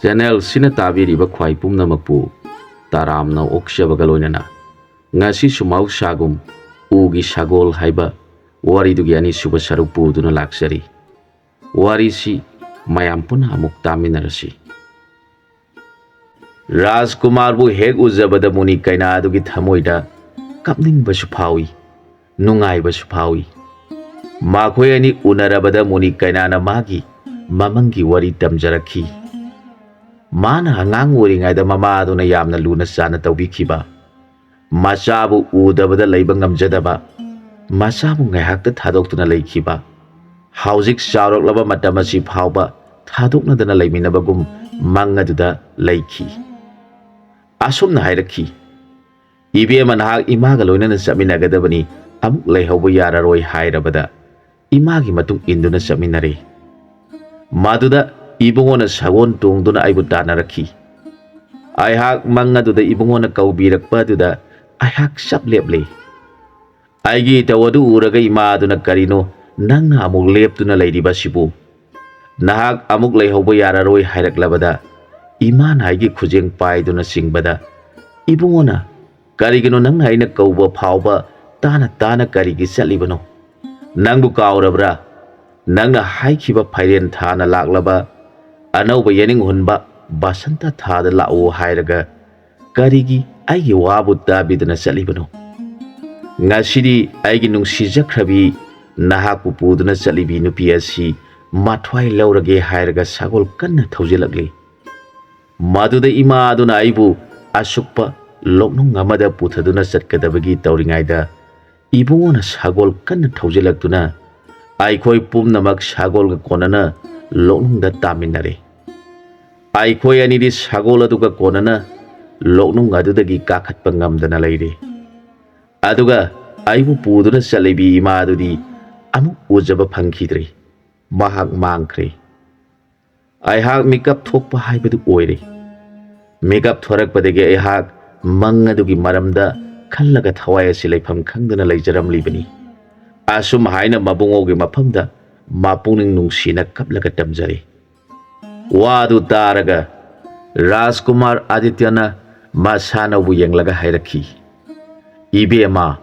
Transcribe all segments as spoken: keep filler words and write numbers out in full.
ꯆꯦꯅꯦꯜꯁꯤꯅ ꯇꯥꯕꯤꯔꯤꯕ ꯈ꯭ꯋꯥꯏ ꯄꯨꯝꯅꯃꯛꯄꯨ ꯇꯔꯥꯝꯅ ꯑꯣꯛꯆꯕꯒ ꯂꯣꯏꯅꯅ ꯉꯁꯤꯁꯨ ꯃꯍꯧꯁꯥꯒꯨꯝ ꯎꯒꯤ ꯁꯒꯣꯜ ꯍꯥꯏꯕ ꯋꯥꯔꯤꯗꯨꯒꯤ ꯑꯅꯤꯁꯨꯕ ꯁꯔꯨꯛ ꯄꯨꯗꯨꯅ ꯂꯥꯛꯆꯔꯤ꯫ ꯋꯥꯔꯤꯁꯤ ꯃꯌꯥꯝ ꯄꯨꯟꯅ ꯑꯃꯨꯛ ꯇꯥꯃꯤꯟꯅꯔꯁꯤ꯫ ꯔꯥꯖꯀꯨꯃꯥꯔꯕꯨ ꯍꯦꯛ ꯎꯖꯕꯗ ꯃꯨꯅꯤ ꯀꯩꯅꯥ ꯑꯗꯨꯒꯤ ꯊꯃꯣꯏꯗ ꯀꯞꯅꯤꯡꯕꯁꯨ ꯐꯥꯎꯏ, ꯅꯨꯡꯉꯥꯏꯕꯁꯨ ꯐꯥꯎꯏ꯫ ꯃꯈꯣꯏ ꯑꯅꯤ ꯎꯅꯔꯕꯗ ꯃꯨꯅꯤ ꯀꯩꯅꯥꯅ ꯃꯥꯒꯤ ꯃꯃꯪꯒꯤ ꯋꯥꯔꯤ ꯇꯝꯖꯔꯛꯈꯤ꯫ ꯃꯥꯅ ꯑꯉꯥꯡ ꯑꯣꯏꯔꯤꯉꯩꯗ ꯃꯃꯥ ꯑꯗꯨꯅ ꯌꯥꯝꯅ ꯂꯨꯅ ꯆꯥꯅ ꯇꯧꯕꯤꯈꯤꯕ, ꯃꯆꯥꯕꯨ ꯎꯗꯕꯗ ꯂꯩꯕ ꯉꯝꯖꯗꯕ, ꯃꯆꯥꯕꯨ ꯉꯥꯏꯍꯥꯛꯇ ꯊꯥꯗꯣꯛꯇꯨꯅ ꯂꯩꯈꯤꯕ, ꯍꯧꯖꯤꯛ ꯆꯥꯎꯔꯛꯂꯕ ꯃꯇꯝ ꯑꯁꯤ ꯐꯥꯎꯕ ꯊꯥꯗꯣꯛꯅꯗꯅ ꯂꯩꯃꯤꯟꯅꯕꯒꯨꯝ ꯃꯪ ꯑꯗꯨꯗ ꯂꯩꯈꯤ꯫ ꯑꯁꯨꯝꯅ ꯍꯥꯏꯔꯛꯈꯤ, "ꯏꯕꯦꯝꯃ, ꯅꯍꯥꯛ ꯏꯃꯥꯒ ꯂꯣꯏꯅꯅ ꯆꯠꯃꯤꯟꯅꯒꯗꯕꯅꯤ, ꯑꯃꯨꯛ ꯂꯩꯍꯧꯕ ꯌꯥꯔꯔꯣꯏ" ꯍꯥꯏꯔꯕꯗ ꯏꯃꯥꯒꯤ ꯃꯇꯨꯡ ꯏꯟꯗꯨꯅ ꯆꯠꯃꯤꯟꯅꯔꯦ꯫ ꯃꯗꯨꯗ ꯏꯕꯨꯡꯉꯣꯅ ꯁꯒꯣꯜ ꯇꯣꯡꯗꯨꯅ ꯑꯩꯕꯨ ꯇꯥꯟꯅꯔꯛꯈꯤ꯫ ꯑꯩꯍꯥꯛ ꯃꯪ ꯑꯗꯨꯗ ꯏꯕꯨꯡꯉꯣꯅ ꯀꯧꯕꯤꯔꯛꯄ ꯑꯗꯨꯗ ꯑꯩꯍꯥꯛ ꯆꯞ ꯂꯦꯞꯂꯦ꯫ ꯑꯩꯒꯤ ꯏꯇꯧ ꯑꯗꯨ ꯎꯔꯒ ꯏꯃꯥ ꯑꯗꯨꯅ, "ꯀꯔꯤꯅꯣ ꯅꯪꯅ ꯑꯃꯨꯛ ꯂꯦꯞꯇꯨꯅ ꯂꯩꯔꯤꯕꯁꯤꯕꯨ? ꯅꯍꯥꯛ ꯑꯃꯨꯛ ꯂꯩꯍꯧꯕ ꯌꯥꯔꯔꯣꯏ" ꯍꯥꯏꯔꯛꯂꯕꯗ ꯏꯃꯥꯅ ꯑꯩꯒꯤ ꯈꯨꯖꯦꯡ ꯄꯥꯏꯗꯨꯅ ꯆꯤꯡꯕꯗ ꯏꯕꯨꯡꯉꯣꯅ, "ꯀꯔꯤꯒꯤꯅꯣ ꯅꯪꯅ ꯑꯩꯅ ꯀꯧꯕ ꯐꯥꯎꯕ ꯇꯥꯅ ꯇꯥꯅ ꯀꯔꯤꯒꯤ ꯆꯠꯂꯤꯕꯅꯣ? ꯅꯪꯕꯨ ꯀꯥꯎꯔꯕ꯭ꯔꯥ? ꯅꯪꯅ ꯍꯥꯏꯈꯤꯕ ꯐꯥꯏꯔꯦꯟ ꯊꯥꯅ ꯂꯥꯛꯂꯕ ꯑꯅꯧꯕ ꯌꯦꯅꯤꯡ ꯍꯨꯟꯕ ꯕꯁꯟꯇ ꯊꯥꯗ ꯂꯥꯛꯎ ꯍꯥꯏꯔꯒ ꯀꯔꯤꯒꯤ ꯑꯩꯒꯤ ꯋꯥꯕꯨ ꯇꯥꯕꯤꯗꯅ ꯆꯠꯂꯤꯕꯅꯣ? ꯉꯁꯤꯗꯤ ꯑꯩꯒꯤ ꯅꯨꯡꯁꯤꯖꯈ꯭ꯔꯕꯤ ꯅꯍꯥꯛꯄꯨ ꯄꯨꯗꯨꯅ ꯆꯠꯂꯤꯕꯤ ꯅꯨꯄꯤ ꯑꯁꯤ ꯃꯊ꯭ꯋꯥꯏ ꯂꯧꯔꯒꯦ" ꯍꯥꯏꯔꯒ ꯁꯒꯣꯜ ꯀꯟꯅ ꯊꯧꯖꯤꯜꯂꯛꯂꯤ꯫ ꯃꯗꯨꯗ ꯏꯃꯥ ꯑꯗꯨꯅ ꯑꯩꯕꯨ ꯑꯁꯨꯛꯄ ꯂꯣꯛꯅꯨꯡ ꯑꯃꯗ ꯄꯨꯊꯗꯨꯅ ꯆꯠꯀꯗꯕꯒꯤ ꯇꯧꯔꯤꯉꯩꯗ ꯏꯕꯨꯡꯉꯣꯅ ꯁꯒꯣꯜ ꯀꯟꯅ ꯊꯧꯖꯤꯜꯂꯛꯇꯨꯅ ꯑꯩꯈꯣꯏ ꯄꯨꯝꯅꯃꯛ ꯁꯒꯣꯜꯒ ꯀꯣꯟꯅꯅ ꯂꯣꯛꯅꯨꯡꯗ ꯇꯥꯃꯤꯟꯅꯔꯦ꯫ ꯑꯩꯈꯣꯏ ꯑꯅꯤꯗꯤ ꯁꯒꯣꯜ ꯑꯗꯨꯒ ꯀꯣꯟꯅꯅ ꯂꯣꯛꯅꯨꯡ ꯑꯗꯨꯗꯒꯤ ꯀꯥꯈꯠꯄ ꯉꯝꯗꯅ ꯂꯩꯔꯦ꯫ ꯑꯗꯨꯒ ꯑꯩꯕꯨ ꯄꯨꯗꯨꯅ ꯆꯠꯂꯤꯕꯤ ꯏꯃꯥ ꯑꯗꯨꯗꯤ ꯑꯃꯨꯛ ꯎꯖꯕ ꯐꯪꯈꯤꯗ꯭ꯔꯦ꯫ ꯃꯍꯥꯛ ꯃꯥꯡꯈ꯭ꯔꯦ꯫ ꯑꯩꯍꯥꯛ ꯃꯤꯀꯞ ꯊꯣꯛꯄ ꯍꯥꯏꯕꯗꯨ ꯑꯣꯏꯔꯦ꯫ ꯃꯤꯀꯞ ꯊꯣꯔꯛꯄꯗꯒꯤ ꯑꯩꯍꯥꯛ ꯃꯪ ꯑꯗꯨꯒꯤ ꯃꯔꯝꯗ ꯈꯜꯂꯒ ꯊꯋꯥꯏ ꯑꯁꯤ ꯂꯩꯐꯝ ꯈꯪꯗꯅ ꯂꯩꯖꯔꯝꯂꯤꯕꯅꯤ꯫ ꯑꯁꯨꯝ ꯍꯥꯏꯅ ꯃꯕꯨꯡꯉꯣꯒꯤ ꯃꯐꯝꯗ ꯃꯄꯨꯛꯅꯤꯡ ꯅꯨꯡꯁꯤꯅ ꯀꯞꯂꯒ ꯇꯝꯖꯔꯦ꯫ ꯋꯥꯗꯨ ꯇꯥꯔꯒ ꯔꯥꯖꯀꯨꯃꯥꯔ ꯑꯥꯗꯤꯇ꯭ꯌꯅ ꯃꯁꯥꯅꯕꯨ ꯌꯦꯡꯂꯒ ꯍꯥꯏꯔꯛꯈꯤ, "ꯏꯕꯦꯝꯃ,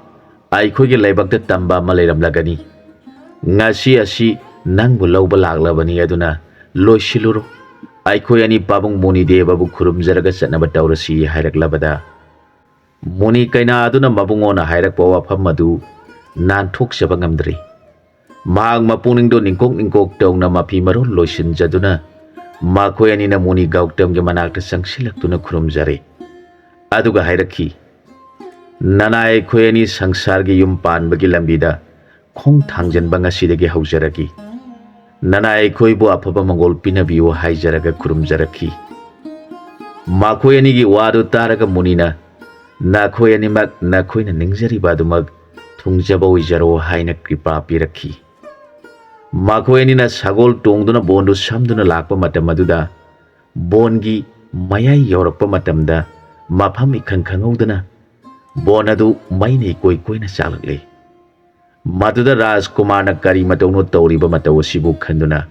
ꯑꯩꯈꯣꯏꯒꯤ ꯂꯥꯏꯕꯛꯇ ꯇꯝꯕ ꯑꯃ ꯂꯩꯔꯝꯂꯒꯅꯤ꯫ ꯉꯁꯤ ꯑꯁꯤ ꯅꯪꯕꯨ ꯂꯧꯕ ꯂꯥꯛꯂꯕꯅꯤ, ꯑꯗꯨꯅ ꯂꯣꯏꯁꯤꯜꯂꯨꯔꯣ꯫ ꯑꯩꯈꯣꯏ ꯑꯅꯤ ꯄꯥꯕꯨꯡ ꯃꯨꯅꯤꯗꯦꯕꯕꯨ ꯈꯨꯔꯨꯝꯖꯔꯒ ꯆꯠꯅꯕ ꯇꯧꯔꯁꯤ" ꯍꯥꯏꯔꯛꯂꯕꯗ, ꯃꯨꯅꯤ ꯀꯩꯅꯥ ꯑꯗꯨꯅ ꯃꯕꯨꯡꯉꯣꯅ ꯍꯥꯏꯔꯛꯄ ꯋꯥꯐꯝ ꯑꯗꯨ ꯅꯥꯟꯊꯣꯛꯆꯕ ꯉꯝꯗ꯭ꯔꯤ꯫ ꯃꯍꯥꯛ ꯃꯄꯨꯛꯅꯤꯡꯗꯣ ꯅꯤꯡꯀꯣꯛ ꯅꯤꯡꯀꯣꯛ ꯇꯧꯅ ꯃꯐꯤ ꯃꯔꯣꯜ ꯂꯣꯏꯁꯤꯟꯖꯗꯨꯅ ꯃꯈꯣꯏ ꯑꯅꯤꯅ ꯃꯨꯅꯤ ꯒꯧꯇꯝꯒꯤ ꯃꯅꯥꯛꯇ ꯆꯪꯁꯤꯜꯂꯛꯇꯨꯅ ꯈꯨꯔꯨꯝꯖꯔꯦ꯫ ꯑꯗꯨꯒ ꯍꯥꯏꯔꯛꯈꯤ, "ꯅꯅꯥꯏ ꯑꯩꯈꯣꯏ ꯑꯅꯤ ꯁꯪꯁꯥꯔꯒꯤ ꯌꯨꯝ ꯄꯥꯟꯕꯒꯤ ꯂꯝꯕꯤꯗ ꯈꯣꯡ ꯊꯥꯡꯖꯟꯕ ꯉꯁꯤꯗꯒꯤ ꯍꯧꯖꯔꯒꯦ꯫ ꯅꯅꯥꯏ ꯑꯩꯈꯣꯏꯕꯨ ꯑꯐꯕ ꯃꯪꯒꯣꯜ ꯄꯤꯅꯕꯤꯌꯨ" ꯍꯥꯏꯖꯔꯒ ꯈꯨꯔꯨꯝꯖꯔꯛꯈꯤ꯫ ꯃꯈꯣꯏ ꯑꯅꯤꯒꯤ ꯋꯥꯗꯨ ꯇꯥꯔꯒ ꯃꯨꯅꯤꯅ, "ꯅꯈꯣꯏ ꯑꯅꯤꯃꯛ ꯅꯈꯣꯏꯅ ꯅꯤꯡꯖꯔꯤꯕ ꯑꯗꯨꯃꯛ ꯊꯨꯡꯖꯕ ꯑꯣꯏꯖꯔꯣ" ꯍꯥꯏꯅ ꯀ꯭ꯔꯤꯄꯥ ꯄꯤꯔꯛꯈꯤ꯫ ꯃꯈꯣꯏ ꯑꯅꯤꯅ ꯁꯒꯣꯜ ꯇꯣꯡꯗꯨꯅ ꯕꯣꯟꯗꯨ ꯁꯝꯗꯨꯅ ꯂꯥꯛꯄ ꯃꯇꯝ ꯑꯗꯨꯗ, ꯕꯣꯟꯒꯤ ꯃꯌꯥꯏ ꯌꯧꯔꯛꯄ ꯃꯇꯝꯗ, ꯃꯐꯝ ꯏꯈꯪ ꯈꯪꯍꯧꯗꯅ ꯕꯣꯟ ꯑꯗꯨ ꯃꯩꯅ ꯏꯀꯣꯏ ꯀꯣꯏꯅ ꯆꯥꯛꯂꯛꯂꯦ꯫ ꯃꯗꯨꯗ ꯔꯥꯖꯀꯨꯃꯥꯔꯅ ꯀꯔꯤ ꯃꯇꯧꯅꯣ ꯇꯧꯔꯤꯕ ꯃꯇꯧ ꯑꯁꯤꯕꯨ ꯈꯟꯗꯨꯅ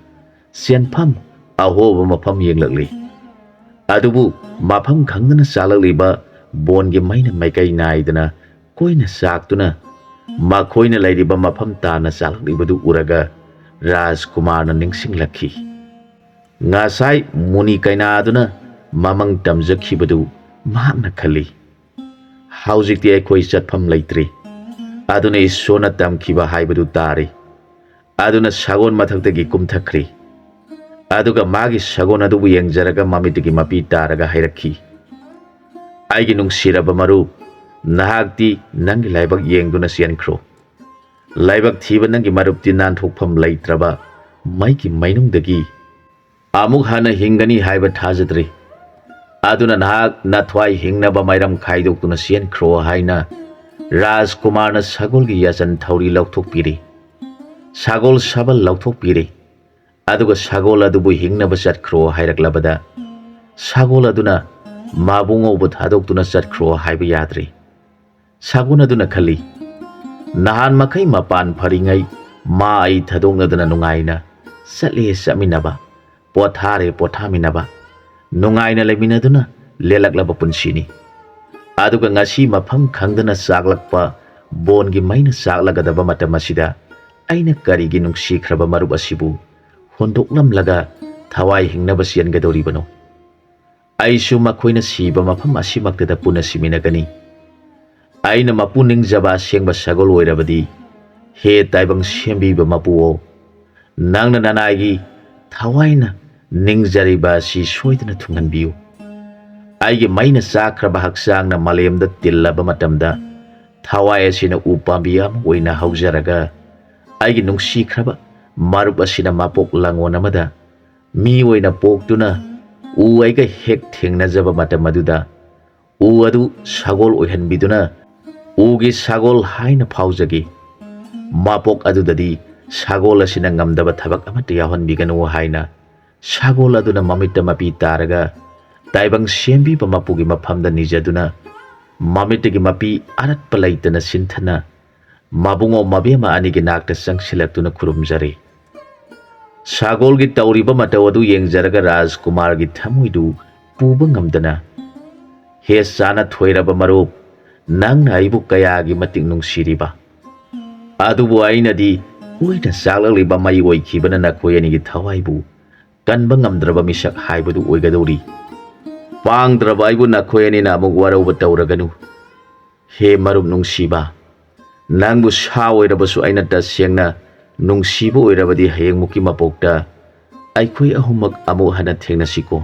ꯆꯦꯟꯐꯝ ꯑꯍꯣꯕ ꯃꯐꯝ ꯌꯦꯡꯂꯛꯂꯤ꯫ ꯑꯗꯨꯕꯨ ꯃꯐꯝ ꯈꯪꯗꯅ ꯆꯥꯛꯂꯛꯂꯤꯕ ꯕꯣꯟꯒꯤ ꯃꯩꯅ ꯃꯥꯏꯀꯩ ꯅꯥꯏꯗꯅ ꯀꯣꯏꯅ ꯆꯥꯛꯇꯨꯅ ꯃꯈꯣꯏꯅ ꯂꯩꯔꯤꯕ ꯃꯐꯝ ꯇꯥꯅ ꯆꯥꯛꯂꯛꯂꯤꯕꯗꯨ ꯎꯔꯒ ꯔꯥꯖꯀꯨꯃꯥꯔꯅ ꯅꯤꯡꯁꯤꯡꯂꯛꯈꯤ꯫ ꯉꯁꯥꯏ ꯃꯨꯅꯤ ꯀꯩꯅꯥꯗꯨꯅ ꯃꯃꯪ ꯇꯝꯖꯈꯤꯕꯗꯨ ꯃꯍꯥꯛꯅ ꯈꯜꯂꯤ, "ꯍꯧꯖꯤꯛꯇꯤ ꯑꯩꯈꯣꯏ ꯆꯠꯐꯝ ꯂꯩꯇ꯭ꯔꯦ, ꯑꯗꯨꯅ ꯏꯁꯣꯔꯅ ꯇꯝꯈꯤꯕ ꯍꯥꯏꯕꯗꯨ ꯇꯥꯔꯦ"꯫ ꯑꯗꯨꯅ ꯁꯒꯣꯜ ꯃꯊꯛꯇꯒꯤ ꯀꯨꯝꯊꯈ꯭ꯔꯦ꯫ ꯑꯗꯨꯒ ꯃꯥꯒꯤ ꯁꯒꯣꯜ ꯑꯗꯨꯕꯨ ꯌꯦꯡꯖꯔꯒ ꯃꯃꯤꯠꯇꯒꯤ ꯃꯄꯤ ꯇꯥꯔꯒ ꯍꯥꯏꯔꯛꯈꯤ, "ꯑꯩꯒꯤ ꯅꯨꯡꯁꯤꯔꯕ ꯃꯔꯨꯞ, ꯅꯍꯥꯛꯇꯤ ꯅꯪꯒꯤ ꯂꯥꯏꯕꯛ ꯌꯦꯡꯗꯨꯅ ꯆꯦꯟꯈ꯭ꯔꯣ꯫ ꯂꯥꯏꯕꯛ ꯊꯤꯕ ꯅꯪꯒꯤ ꯃꯔꯨꯞꯇꯤ ꯅꯥꯟꯊꯣꯛꯐꯝ ꯂꯩꯇ꯭ꯔꯕ ꯃꯩꯒꯤ ꯃꯩꯅꯨꯡꯗꯒꯤ ꯑꯃꯨꯛ ꯍꯟꯅ ꯍꯤꯡꯒꯅꯤ ꯍꯥꯏꯕ ꯊꯥꯖꯗ꯭ꯔꯦ꯫ ꯑꯗꯨꯅ ꯅꯍꯥꯛ ꯅꯊ꯭ꯋꯥꯏ ꯍꯤꯡꯅꯕ ꯃꯥꯏꯔꯝ ꯈꯥꯏꯗꯣꯛꯇꯨꯅ ꯆꯦꯟꯈ꯭ꯔꯣ" ꯍꯥꯏꯅ ꯔꯥꯖꯀꯨꯃꯥꯔꯅ ꯁꯒꯣꯜꯒꯤ ꯌꯥꯆꯟ ꯊꯧꯔꯤ ꯂꯧꯊꯣꯛꯄꯤꯔꯦ꯫ ꯁꯒꯣꯜ ꯁꯥꯕꯜ ꯂꯧꯊꯣꯛꯄꯤꯔꯦ꯫ ꯑꯗꯨꯒ ꯁꯒꯣꯜ ꯑꯗꯨꯕꯨ ꯍꯤꯡꯅꯕ ꯆꯠꯈ꯭ꯔꯣ ꯍꯥꯏꯔꯛꯂꯕꯗ, ꯁꯒꯣꯜ ꯑꯗꯨꯅ ꯃꯥꯕꯨꯡꯉꯧꯕꯨ ꯊꯥꯗꯣꯛꯇꯨꯅ ꯆꯠꯈ꯭ꯔꯣ ꯍꯥꯏꯕ ꯌꯥꯗ꯭ꯔꯦ꯫ ꯁꯒꯣꯜ ꯑꯗꯨꯅ ꯈꯜꯂꯤ, "ꯅꯍꯥꯟ ꯃꯈꯩ ꯃꯄꯥꯟ ꯐꯔꯤꯉꯩ ꯃꯥ ꯑꯩ ꯊꯥꯗꯣꯛꯅꯗꯅ ꯅꯨꯡꯉꯥꯏꯅ ꯆꯠꯂꯦ ꯆꯠꯃꯤꯟꯅꯕ, ꯄꯣꯊꯥꯔꯦ ꯄꯣꯊꯥꯃꯤꯟꯅꯕ, ꯅꯨꯡꯉꯥꯏꯅ ꯂꯩꯃꯤꯟꯅꯗꯨꯅ ꯂꯦꯜꯂꯛꯂꯕ ꯄꯨꯟꯁꯤꯅꯤ꯫ ꯑꯗꯨꯒ ꯉꯁꯤ ꯃꯐꯝ ꯈꯪꯗꯅ ꯆꯥꯛꯂꯛꯄ ꯕꯣꯟꯒꯤ ꯃꯩꯅ ꯆꯥꯛꯂꯒꯗꯕ ꯃꯇꯝ ꯑꯁꯤꯗ ꯑꯩꯅ ꯀꯔꯤꯒꯤ ꯅꯨꯡꯁꯤꯈ꯭ꯔꯕ ꯃꯔꯨꯞ ꯑꯁꯤꯕꯨ ꯍꯨꯟꯗꯣꯛꯂꯝꯂꯒ ꯊꯋꯥꯏ ꯍꯤꯡꯅꯕ ꯆꯦꯟꯒꯗꯧꯔꯤꯕꯅꯣ? ꯑꯩꯁꯨ ꯃꯈꯣꯏꯅ ꯁꯤꯕ ꯃꯐꯝ ꯑꯁꯤꯃꯛꯇꯗ ꯄꯨꯟꯅ ꯁꯤꯃꯤꯟꯅꯒꯅꯤ꯫ ꯑꯩꯅ ꯃꯄꯨ ꯅꯤꯡꯖꯕ ꯑꯁꯦꯡꯕ ꯁꯒꯣꯜ ꯑꯣꯏꯔꯕꯗꯤ, ꯍꯦ ꯇꯥꯏꯕꯪ ꯁꯦꯝꯕꯤꯕ ꯃꯄꯨꯑꯣ, ꯅꯪꯅ ꯅꯅꯥꯏꯒꯤ ꯊꯋꯥꯏꯅ ꯅꯤꯡꯖꯔꯤꯕ ꯑꯁꯤ ꯁꯣꯏꯗꯅ ꯊꯨꯡꯍꯟꯕꯤꯌꯨ꯫ ꯑꯩꯒꯤ ꯃꯩꯅ ꯆꯥꯛꯈ꯭ꯔꯕ ꯍꯛꯆꯥꯡꯅ ꯃꯥꯂꯦꯝꯗ ꯇꯤꯜꯂꯕ ꯃꯇꯝꯗ, ꯊꯋꯥꯏ ꯑꯁꯤꯅ ꯎ ꯄꯥꯝꯕꯤ ꯑꯃ ꯑꯣꯏꯅ ꯍꯧꯖꯔꯒ, ꯑꯩꯒꯤ ꯅꯨꯡꯁꯤꯈ꯭ꯔꯕ ꯃꯔꯨꯞ ꯑꯁꯤꯅ ꯃꯄꯣꯛ ꯂꯥꯡꯑꯣꯟ ꯑꯃꯗ ꯃꯤ ꯑꯣꯏꯅ ꯄꯣꯛꯇꯨꯅ ꯎ ꯑꯩꯒ ꯍꯦꯛ ꯊꯦꯡꯅꯖꯕ ꯃꯇꯝ ꯑꯗꯨꯗ, ꯎ ꯑꯗꯨ ꯁꯒꯣꯜ ꯑꯣꯏꯍꯟꯕꯤꯗꯨꯅ ꯎꯒꯤ ꯁꯒꯣꯜ ꯍꯥꯏꯅ ꯐꯥꯎꯖꯒꯤ꯫ ꯃꯄꯣꯛ ꯑꯗꯨꯗꯗꯤ ꯁꯒꯣꯜ ꯑꯁꯤꯅ ꯉꯝꯗꯕ ꯊꯕꯛ ꯑꯃꯠꯇ ꯌꯥꯎꯍꯟꯕꯤꯒꯅꯨ ꯍꯥꯏꯅ ꯁꯒꯣꯜ ꯑꯗꯨꯅ ꯃꯃꯤꯠꯇ ꯃꯄꯤ ꯇꯥꯔꯒ ꯇꯥꯏꯕꯪ ꯁꯦꯝꯕꯤꯕ ꯃꯄꯨꯒꯤ ꯃꯐꯝꯗ ꯅꯤꯖꯗꯨꯅ, ꯃꯃꯤꯠꯇꯒꯤ ꯃꯄꯤ ꯑꯔꯠꯄ ꯂꯩꯇꯅ ꯁꯤꯟꯊꯅ ꯃꯕꯨꯡꯉꯣ ꯃꯕꯦꯝꯃ ꯑꯅꯤꯒꯤ ꯅꯥꯛꯇ ꯆꯪꯁꯤꯜꯂꯛꯇꯨꯅ ꯈꯨꯔꯨꯝꯖꯔꯤ꯫ ꯁꯒꯣꯜꯒꯤ ꯇꯧꯔꯤꯕ ꯃꯇꯧ ꯑꯗꯨ ꯌꯦꯡꯖꯔꯒ ꯔꯥꯖꯀꯨꯃꯥꯔꯒꯤ ꯊꯃꯣꯏꯗꯨ ꯄꯨꯕ ꯉꯝꯗꯅ, "ꯍꯦ ꯆꯥꯅ ꯊꯣꯏꯔꯕ ꯃꯔꯨꯞ, ꯅꯪꯅ ꯑꯩꯕꯨ ꯀꯌꯥꯒꯤ ꯃꯇꯤꯛ ꯅꯨꯡꯁꯤꯔꯤꯕ? ꯑꯗꯨꯕꯨ ꯑꯩꯅꯗꯤ ꯎꯏꯅ ꯆꯥꯛꯂꯛꯂꯤꯕ ꯃꯩ ꯑꯣꯏꯈꯤꯕꯅ ꯅꯈꯣꯏ ꯑꯅꯤꯒꯤ ꯊꯋꯥꯏꯕꯨ ꯀꯟꯕ ꯉꯝꯗ꯭ꯔꯕ ꯃꯤꯁꯛ ꯍꯥꯏꯕꯗꯨ ꯑꯣꯏꯒꯗꯧꯔꯤ꯫ ꯄꯥꯡꯗ꯭ꯔꯕ ꯑꯩꯕꯨ ꯅꯈꯣꯏ ꯑꯅꯤꯅ ꯑꯃꯨꯛ ꯋꯥꯔꯧꯕ ꯇꯧꯔꯒꯅꯨ꯫ ꯍꯦ ꯃꯔꯨꯞ ꯅꯨꯡꯁꯤꯕ, ꯅꯪꯕꯨ ꯁꯥ ꯑꯣꯏꯔꯕꯁꯨ ꯑꯩꯅ ꯇꯁꯦꯡꯅ ꯅꯨꯡꯁꯤꯕ ꯑꯣꯏꯔꯕꯗꯤ ꯍꯌꯦꯡꯃꯨꯛꯀꯤ ꯃꯄꯣꯛꯇ ꯑꯩꯈꯣꯏ ꯑꯍꯨꯝꯃꯛ ꯑꯃꯨꯛ ꯍꯟꯅ ꯊꯦꯡꯅꯁꯤꯀꯣ꯫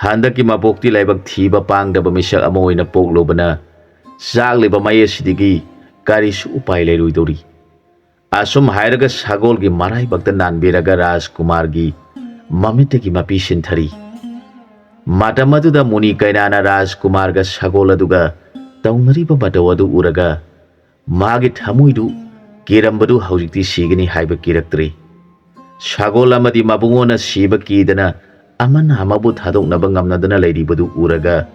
ꯍꯟꯗꯛꯀꯤ ꯃꯄꯣꯛꯇꯤ ꯂꯥꯏꯕꯛ ꯊꯤꯕ ꯄꯥꯡꯗꯕ ꯃꯤꯁꯛ ꯑꯃ ꯑꯣꯏꯅ ꯄꯣꯛꯂꯨꯕꯅ ꯆꯥꯛꯂꯤꯕ ꯃꯩ ꯑꯁꯤꯗꯒꯤ ꯀꯔꯤꯁꯨ ꯎꯄꯥꯏ ꯂꯩꯔꯣꯏꯗꯧꯔꯤ꯫" ꯑꯁꯨꯝ ꯍꯥꯏꯔꯒ ꯁꯒꯣꯜꯒꯤ ꯃꯔꯥꯏꯕꯛꯇ ꯅꯥꯟꯕꯤꯔꯒ ꯔꯥꯖꯀꯨꯃꯥꯔꯒꯤ ꯃꯃꯤꯠꯇꯒꯤ ꯃꯄꯤ ꯁꯤꯟꯊꯔꯤ꯫ ꯃꯇꯝ ꯑꯗꯨꯗ ꯃꯨꯅꯤ ꯀꯩꯅꯥꯅ ꯔꯥꯖꯀꯨꯃꯥꯔꯒ ꯁꯒꯣꯜ ꯑꯗꯨꯒ ꯇꯧꯅꯔꯤꯕ ꯃꯇꯧ ꯑꯗꯨ ꯎꯔꯒ ꯃꯥꯒꯤ ꯊꯃꯣꯏꯗꯨ ꯀꯤꯔꯝꯕꯗꯨ ꯍꯧꯖꯤꯛꯇꯤ ꯁꯤꯒꯅꯤ ꯍꯥꯏꯕ ꯀꯤꯔꯛꯇ꯭ꯔꯦ꯫ ꯁꯒꯣꯜ ꯑꯃꯗꯤ ꯃꯕꯨꯡꯉꯣꯅ ꯁꯤꯕ ꯀꯤꯗꯅ ꯑꯃꯅ ꯑꯃꯕꯨ ꯊꯥꯗꯣꯛꯅꯕ ꯉꯝꯅꯗꯅ ꯂꯩꯔꯤꯕꯗꯨ ꯎꯔꯒ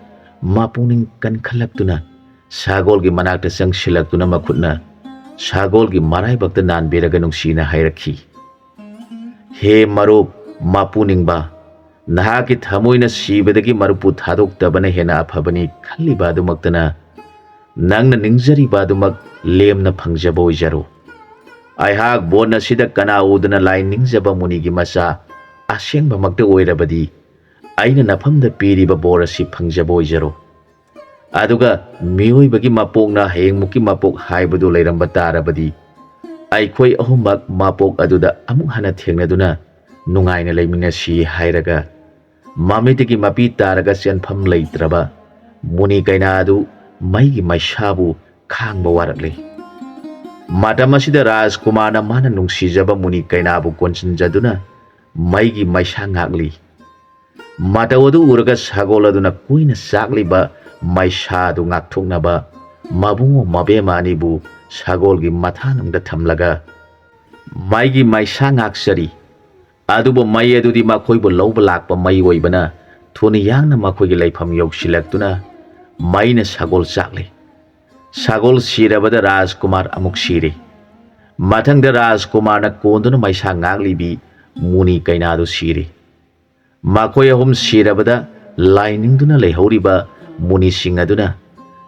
ꯃꯄꯨꯛꯅꯤꯡ ꯀꯟꯈꯠꯂꯛꯇꯨꯅ ꯁꯒꯣꯜꯒꯤ ꯃꯅꯥꯛꯇ ꯆꯪꯁꯤꯜꯂꯛꯇꯨꯅ ꯃꯈꯨꯠꯅ ꯁꯒꯣꯜꯒꯤ ꯃꯔꯥꯏꯕꯛꯇ ꯅꯥꯟꯕꯤꯔꯒ ꯅꯨꯡꯁꯤꯅ ꯍꯥꯏꯔꯛꯈꯤ, "ꯍꯦ ꯃꯔꯨꯞ, ꯃꯄꯨꯅꯤꯡꯕ, ꯅꯍꯥꯛꯀꯤ ꯊꯃꯣꯏꯅ ꯁꯤꯕꯗꯒꯤ ꯃꯔꯨꯞꯄꯨ ꯊꯥꯗꯣꯛꯇꯕꯅ ꯍꯦꯟꯅ ꯑꯐꯕꯅꯤ ꯈꯜꯂꯤꯕ ꯑꯗꯨꯃꯛꯇꯅ, ꯅꯪꯅ ꯅꯤꯡꯖꯔꯤꯕ ꯑꯗꯨꯃꯛ ꯂꯦꯝꯅ ꯐꯪꯖꯕ ꯑꯣꯏꯖꯔꯣ꯫ ꯑꯩꯍꯥꯛ ꯕꯣꯟ ꯑꯁꯤꯗ ꯀꯅꯥ ꯎꯗꯅ ꯂꯥꯏ ꯅꯤꯡꯖꯕ ꯃꯨꯅꯤꯒꯤ ꯃꯆꯥ ꯑꯁꯦꯡꯕꯃꯛꯇ ꯑꯣꯏꯔꯕꯗꯤ, ꯑꯩꯅ ꯅꯐꯝꯗ ꯄꯤꯔꯤꯕ ꯕꯣꯔ ꯑꯁꯤ ꯐꯪꯖꯕ ꯑꯣꯏꯖꯔꯣ꯫ ꯑꯗꯨꯒ ꯃꯤꯑꯣꯏꯕꯒꯤ ꯃꯄꯣꯛꯅ ꯍꯌꯦꯡꯃꯨꯛꯀꯤ ꯃꯄꯣꯛ ꯍꯥꯏꯕꯗꯨ ꯂꯩꯔꯝꯕ ꯇꯥꯔꯕꯗꯤ, ꯑꯩꯈꯣꯏ ꯑꯍꯨꯝꯃꯛ ꯃꯄꯣꯛ ꯑꯗꯨꯗ ꯑꯃꯨꯛ ꯍꯟꯅ ꯊꯦꯡꯅꯗꯨꯅ ꯅꯨꯡꯉꯥꯏꯅ ꯂꯩꯃꯤꯟꯅꯁꯤ ꯍꯥꯏꯔꯒ, ꯃꯃꯤꯠꯇꯒꯤ ꯃꯄꯤ ꯇꯥꯔꯒ ꯆꯦꯟꯐꯝ ꯂꯩꯇ꯭ꯔꯕ ꯃꯨꯅꯤ ꯀꯩꯅꯥ ꯑꯗꯨ ꯃꯩꯒꯤ ꯃꯩꯁꯥꯕꯨ ꯈꯥꯡꯕ ꯋꯥꯔꯛꯂꯤ꯫ ꯃꯇꯝ ꯑꯁꯤꯗ ꯔꯥꯖꯀꯨꯃꯥꯔꯅ ꯃꯥꯅ ꯅꯨꯡꯁꯤꯖꯕ ꯃꯨꯅꯤ ꯀꯩꯅꯥꯕꯨ ꯀꯣꯟꯁꯤꯟꯖꯗꯨꯅ ꯃꯩꯒꯤ ꯃꯩꯁꯥ ꯉꯥꯛꯂꯤ꯫ ꯃꯇꯧ ꯑꯗꯨ ꯎꯔꯒ ꯁꯒꯣꯜ ꯑꯗꯨꯅ ꯀꯨꯏꯅ ꯆꯥꯛꯂꯤꯕ ꯃꯩꯁꯥ ꯑꯗꯨ ꯉꯥꯛꯊꯣꯛꯅꯕ ꯃꯕꯨꯡ ꯃꯕꯦꯝꯃ ꯑꯅꯤꯕꯨ ꯁꯒꯣꯜꯒꯤ ꯃꯊꯥꯅꯨꯡꯗ ꯊꯝꯂꯒ, "ꯃꯩꯒꯤ ꯃꯩꯁꯥ ꯉꯥꯛꯆꯔꯤ, ꯑꯗꯨꯕꯨ ꯃꯩ ꯑꯗꯨꯗꯤ ꯃꯈꯣꯏꯕꯨ ꯂꯧꯕ ꯂꯥꯛꯄ ꯃꯩ ꯑꯣꯏꯕꯅ ꯊꯨꯅ ꯌꯥꯡꯅ ꯃꯈꯣꯏꯒꯤ ꯂꯩꯐꯝ ꯌꯧꯁꯤꯜꯂꯛꯇꯨꯅ ꯃꯩꯅ ꯁꯒꯣꯜ ꯆꯥꯛꯂꯦ꯫ ꯁꯒꯣꯜ ꯁꯤꯔꯕꯗ ꯔꯥꯖꯀꯨꯃꯥꯔ ꯑꯃꯨꯛ ꯁꯤꯔꯦ꯫ ꯃꯊꯪꯗ ꯔꯥꯖꯀꯨꯃꯥꯔꯅ ꯀꯣꯟꯗꯨꯅ ꯃꯩꯁꯥ ꯉꯥꯛꯂꯤꯕꯤ ꯃꯨꯅꯤ ꯀꯩꯅꯥꯗꯨ ꯁꯤꯔꯦ꯫ ꯃꯈꯣꯏ ꯑꯍꯨꯝ ꯁꯤꯔꯕꯗ ꯂꯥꯏ ꯅꯤꯡꯗꯨꯅ ꯂꯩꯍꯧꯔꯤꯕ ꯃꯨꯅꯤꯁꯤꯡ ꯑꯗꯨꯅ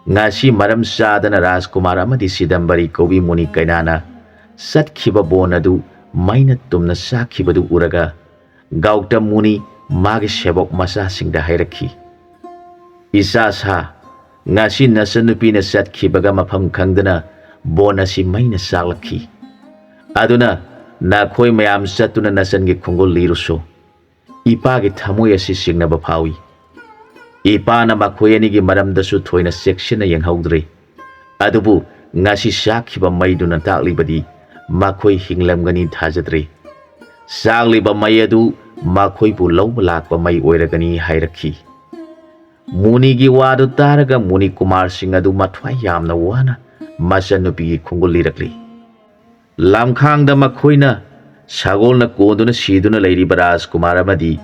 ꯉꯁꯤ ꯃꯔꯝ ꯆꯥꯗꯅ ꯔꯥꯖꯀꯨꯃꯥꯔ ꯑꯃꯗꯤ ꯁꯤꯗꯝꯕꯔꯤ ꯀꯧꯕꯤ ꯃꯨꯅꯤ ꯀꯩꯅꯥꯅ ꯆꯠꯈꯤꯕ ꯕꯣꯟ ꯑꯗꯨ ꯃꯩꯅ ꯇꯨꯝꯅ ꯆꯥꯛꯈꯤꯕꯗꯨ ꯎꯔꯒ ꯒꯧꯇꯝ ꯃꯨꯅꯤ ꯃꯥꯒꯤ ꯁꯦꯕꯣꯛ ꯃꯆꯥꯁꯤꯡꯗ ꯍꯥꯏꯔꯛꯈꯤ, "ꯏꯆꯥ ꯁꯥ, ꯉꯁꯤ ꯅꯆꯟꯅꯨꯄꯤꯅ ꯆꯠꯈꯤꯕꯒ ꯃꯐꯝ ꯈꯪꯗꯅ ꯕꯣꯟ ꯑꯁꯤ ꯃꯩꯅ ꯆꯥꯛꯂꯛꯈꯤ꯫ ꯑꯗꯨꯅ ꯅꯈꯣꯏ ꯃꯌꯥꯝ ꯆꯠꯇꯨꯅ ꯅꯆꯟꯒꯤ ꯈꯣꯡꯒꯨꯜ ꯂꯤꯔꯨꯁꯨ꯫ ꯏꯄꯥꯒꯤ ꯊꯃꯣꯏ ꯑꯁꯤ ꯆꯤꯡꯅꯕ ꯐꯥꯎꯏ꯫ ꯏꯄꯥꯅ ꯃꯈꯣꯏ ꯑꯅꯤꯒꯤ ꯃꯔꯝꯗꯁꯨ ꯊꯣꯏꯅ ꯆꯦꯛꯁꯤꯟꯅ ꯌꯦꯡꯍꯧꯗ꯭ꯔꯦ꯫ ꯑꯗꯨꯕꯨ ꯉꯁꯤ ꯆꯥꯛꯈꯤꯕ ꯃꯩꯗꯨꯅ ꯇꯥꯛꯂꯤꯕꯗꯤ ꯃꯈꯣꯏ ꯍꯤꯡꯂꯝꯒꯅꯤ ꯊꯥꯖꯗ꯭ꯔꯦ꯫ ꯆꯥꯛꯂꯤꯕ ꯃꯩ ꯑꯗꯨ ꯃꯈꯣꯏꯕꯨ ꯂꯧꯕ ꯂꯥꯛꯄ ꯃꯩ ꯑꯣꯏꯔꯒꯅꯤ" ꯍꯥꯏꯔꯛꯈꯤ꯫ ꯃꯨꯅꯤꯒꯤ ꯋꯥꯗꯨ ꯇꯥꯔꯒ ꯃꯨꯅꯤ ꯀꯨꯃꯥꯔꯁꯤꯡ ꯑꯗꯨ ꯃꯊ꯭ꯋꯥꯏ ꯌꯥꯝꯅ ꯋꯥꯅ ꯃꯆꯟꯅꯨꯄꯤꯒꯤ ꯈꯣꯡꯒꯨꯜ ꯂꯤꯔꯛꯂꯤ꯫ ꯂꯝꯈꯥꯡꯗ ꯃꯈꯣꯏꯅ ꯁꯒꯣꯜꯅ ꯀꯣꯟꯗꯨꯅ ꯁꯤꯗꯨꯅ ꯂꯩꯔꯤꯕ ꯔꯥꯖꯀꯨꯃꯥꯔ ꯑꯃꯗꯤ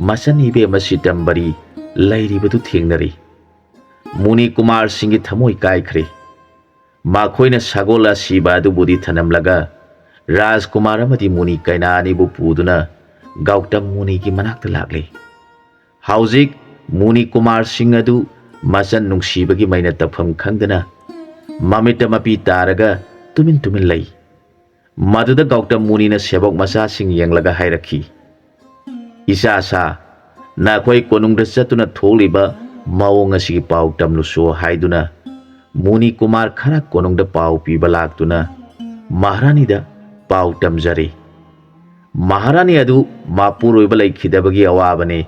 ꯃꯆꯟ ꯏꯕꯦꯝꯃ ꯁꯤꯇꯝꯕꯔꯤ ꯂꯩꯔꯤꯕꯗꯨ ꯊꯦꯡꯅꯔꯤ꯫ ꯃꯨꯅꯤ ꯀꯨꯃꯥꯔꯁꯤꯡꯒꯤ ꯊꯃꯣꯏ ꯀꯥꯏꯈ꯭ꯔꯦ꯫ ꯃꯈꯣꯏꯅ ꯁꯒꯣꯜ ꯑꯁꯤꯕ ꯑꯗꯨꯕꯨꯗꯤ ꯊꯅꯝꯂꯒ ꯔꯥꯖꯀꯨꯃꯥꯔ ꯑꯃꯗꯤ ꯃꯨꯅꯤ ꯀꯩꯅꯥ ꯑꯅꯤꯕꯨ ꯄꯨꯗꯨꯅ ꯒꯧꯇꯝ ꯃꯨꯅꯤꯒꯤ ꯃꯅꯥꯛꯇ ꯂꯥꯛꯂꯦ꯫ ꯍꯧꯖꯤꯛ ꯃꯨꯅꯤ ꯀꯨꯃꯥꯔ ꯁꯤꯡ ꯑꯗꯨ ꯃꯆꯟ ꯅꯨꯡꯁꯤꯕꯒꯤ ꯃꯩꯅ ꯇꯞꯐꯝ ꯈꯪꯗꯅ ꯃꯃꯤꯠꯇ ꯃꯄꯤ ꯇꯥꯔꯒ ꯇꯨꯃꯤꯟ ꯇꯨꯃꯤꯟ ꯂꯩ꯫ ꯃꯗꯨꯗ ꯒꯧꯇꯝ ꯃꯨꯅꯤꯅ ꯁꯦꯕꯣꯛ ꯃꯆꯥꯁꯤꯡ ꯌꯦꯡꯂꯒ ꯍꯥꯏꯔꯛꯈꯤ, "ꯏꯆꯥ ꯁꯥ, ꯅꯈꯣꯏ ꯀꯣꯅꯨꯡꯗ ꯆꯠꯇꯨꯅ ꯊꯣꯛꯂꯤꯕ ꯃꯑꯣꯡ ꯑꯁꯤꯒꯤ ꯄꯥꯎ ꯇꯝꯂꯨꯁꯨ" ꯍꯥꯏꯗꯨꯅ ꯃꯨꯅꯤ ꯀꯨꯃꯥꯔ ꯈꯔ ꯀꯣꯅꯨꯡꯗ ꯄꯥꯎ ꯄꯤꯕ ꯂꯥꯛꯇꯨꯅ ꯃꯍꯥꯔꯥꯅꯤꯗ ꯄꯥꯎ ꯇꯝꯖꯔꯤ꯫ ꯃꯍꯥꯔꯥꯅꯤ ꯑꯗꯨ ꯃꯄꯨꯔꯣꯏꯕ ꯂꯩꯈꯤꯗꯕꯒꯤ ꯑꯋꯥꯕꯅꯤ꯫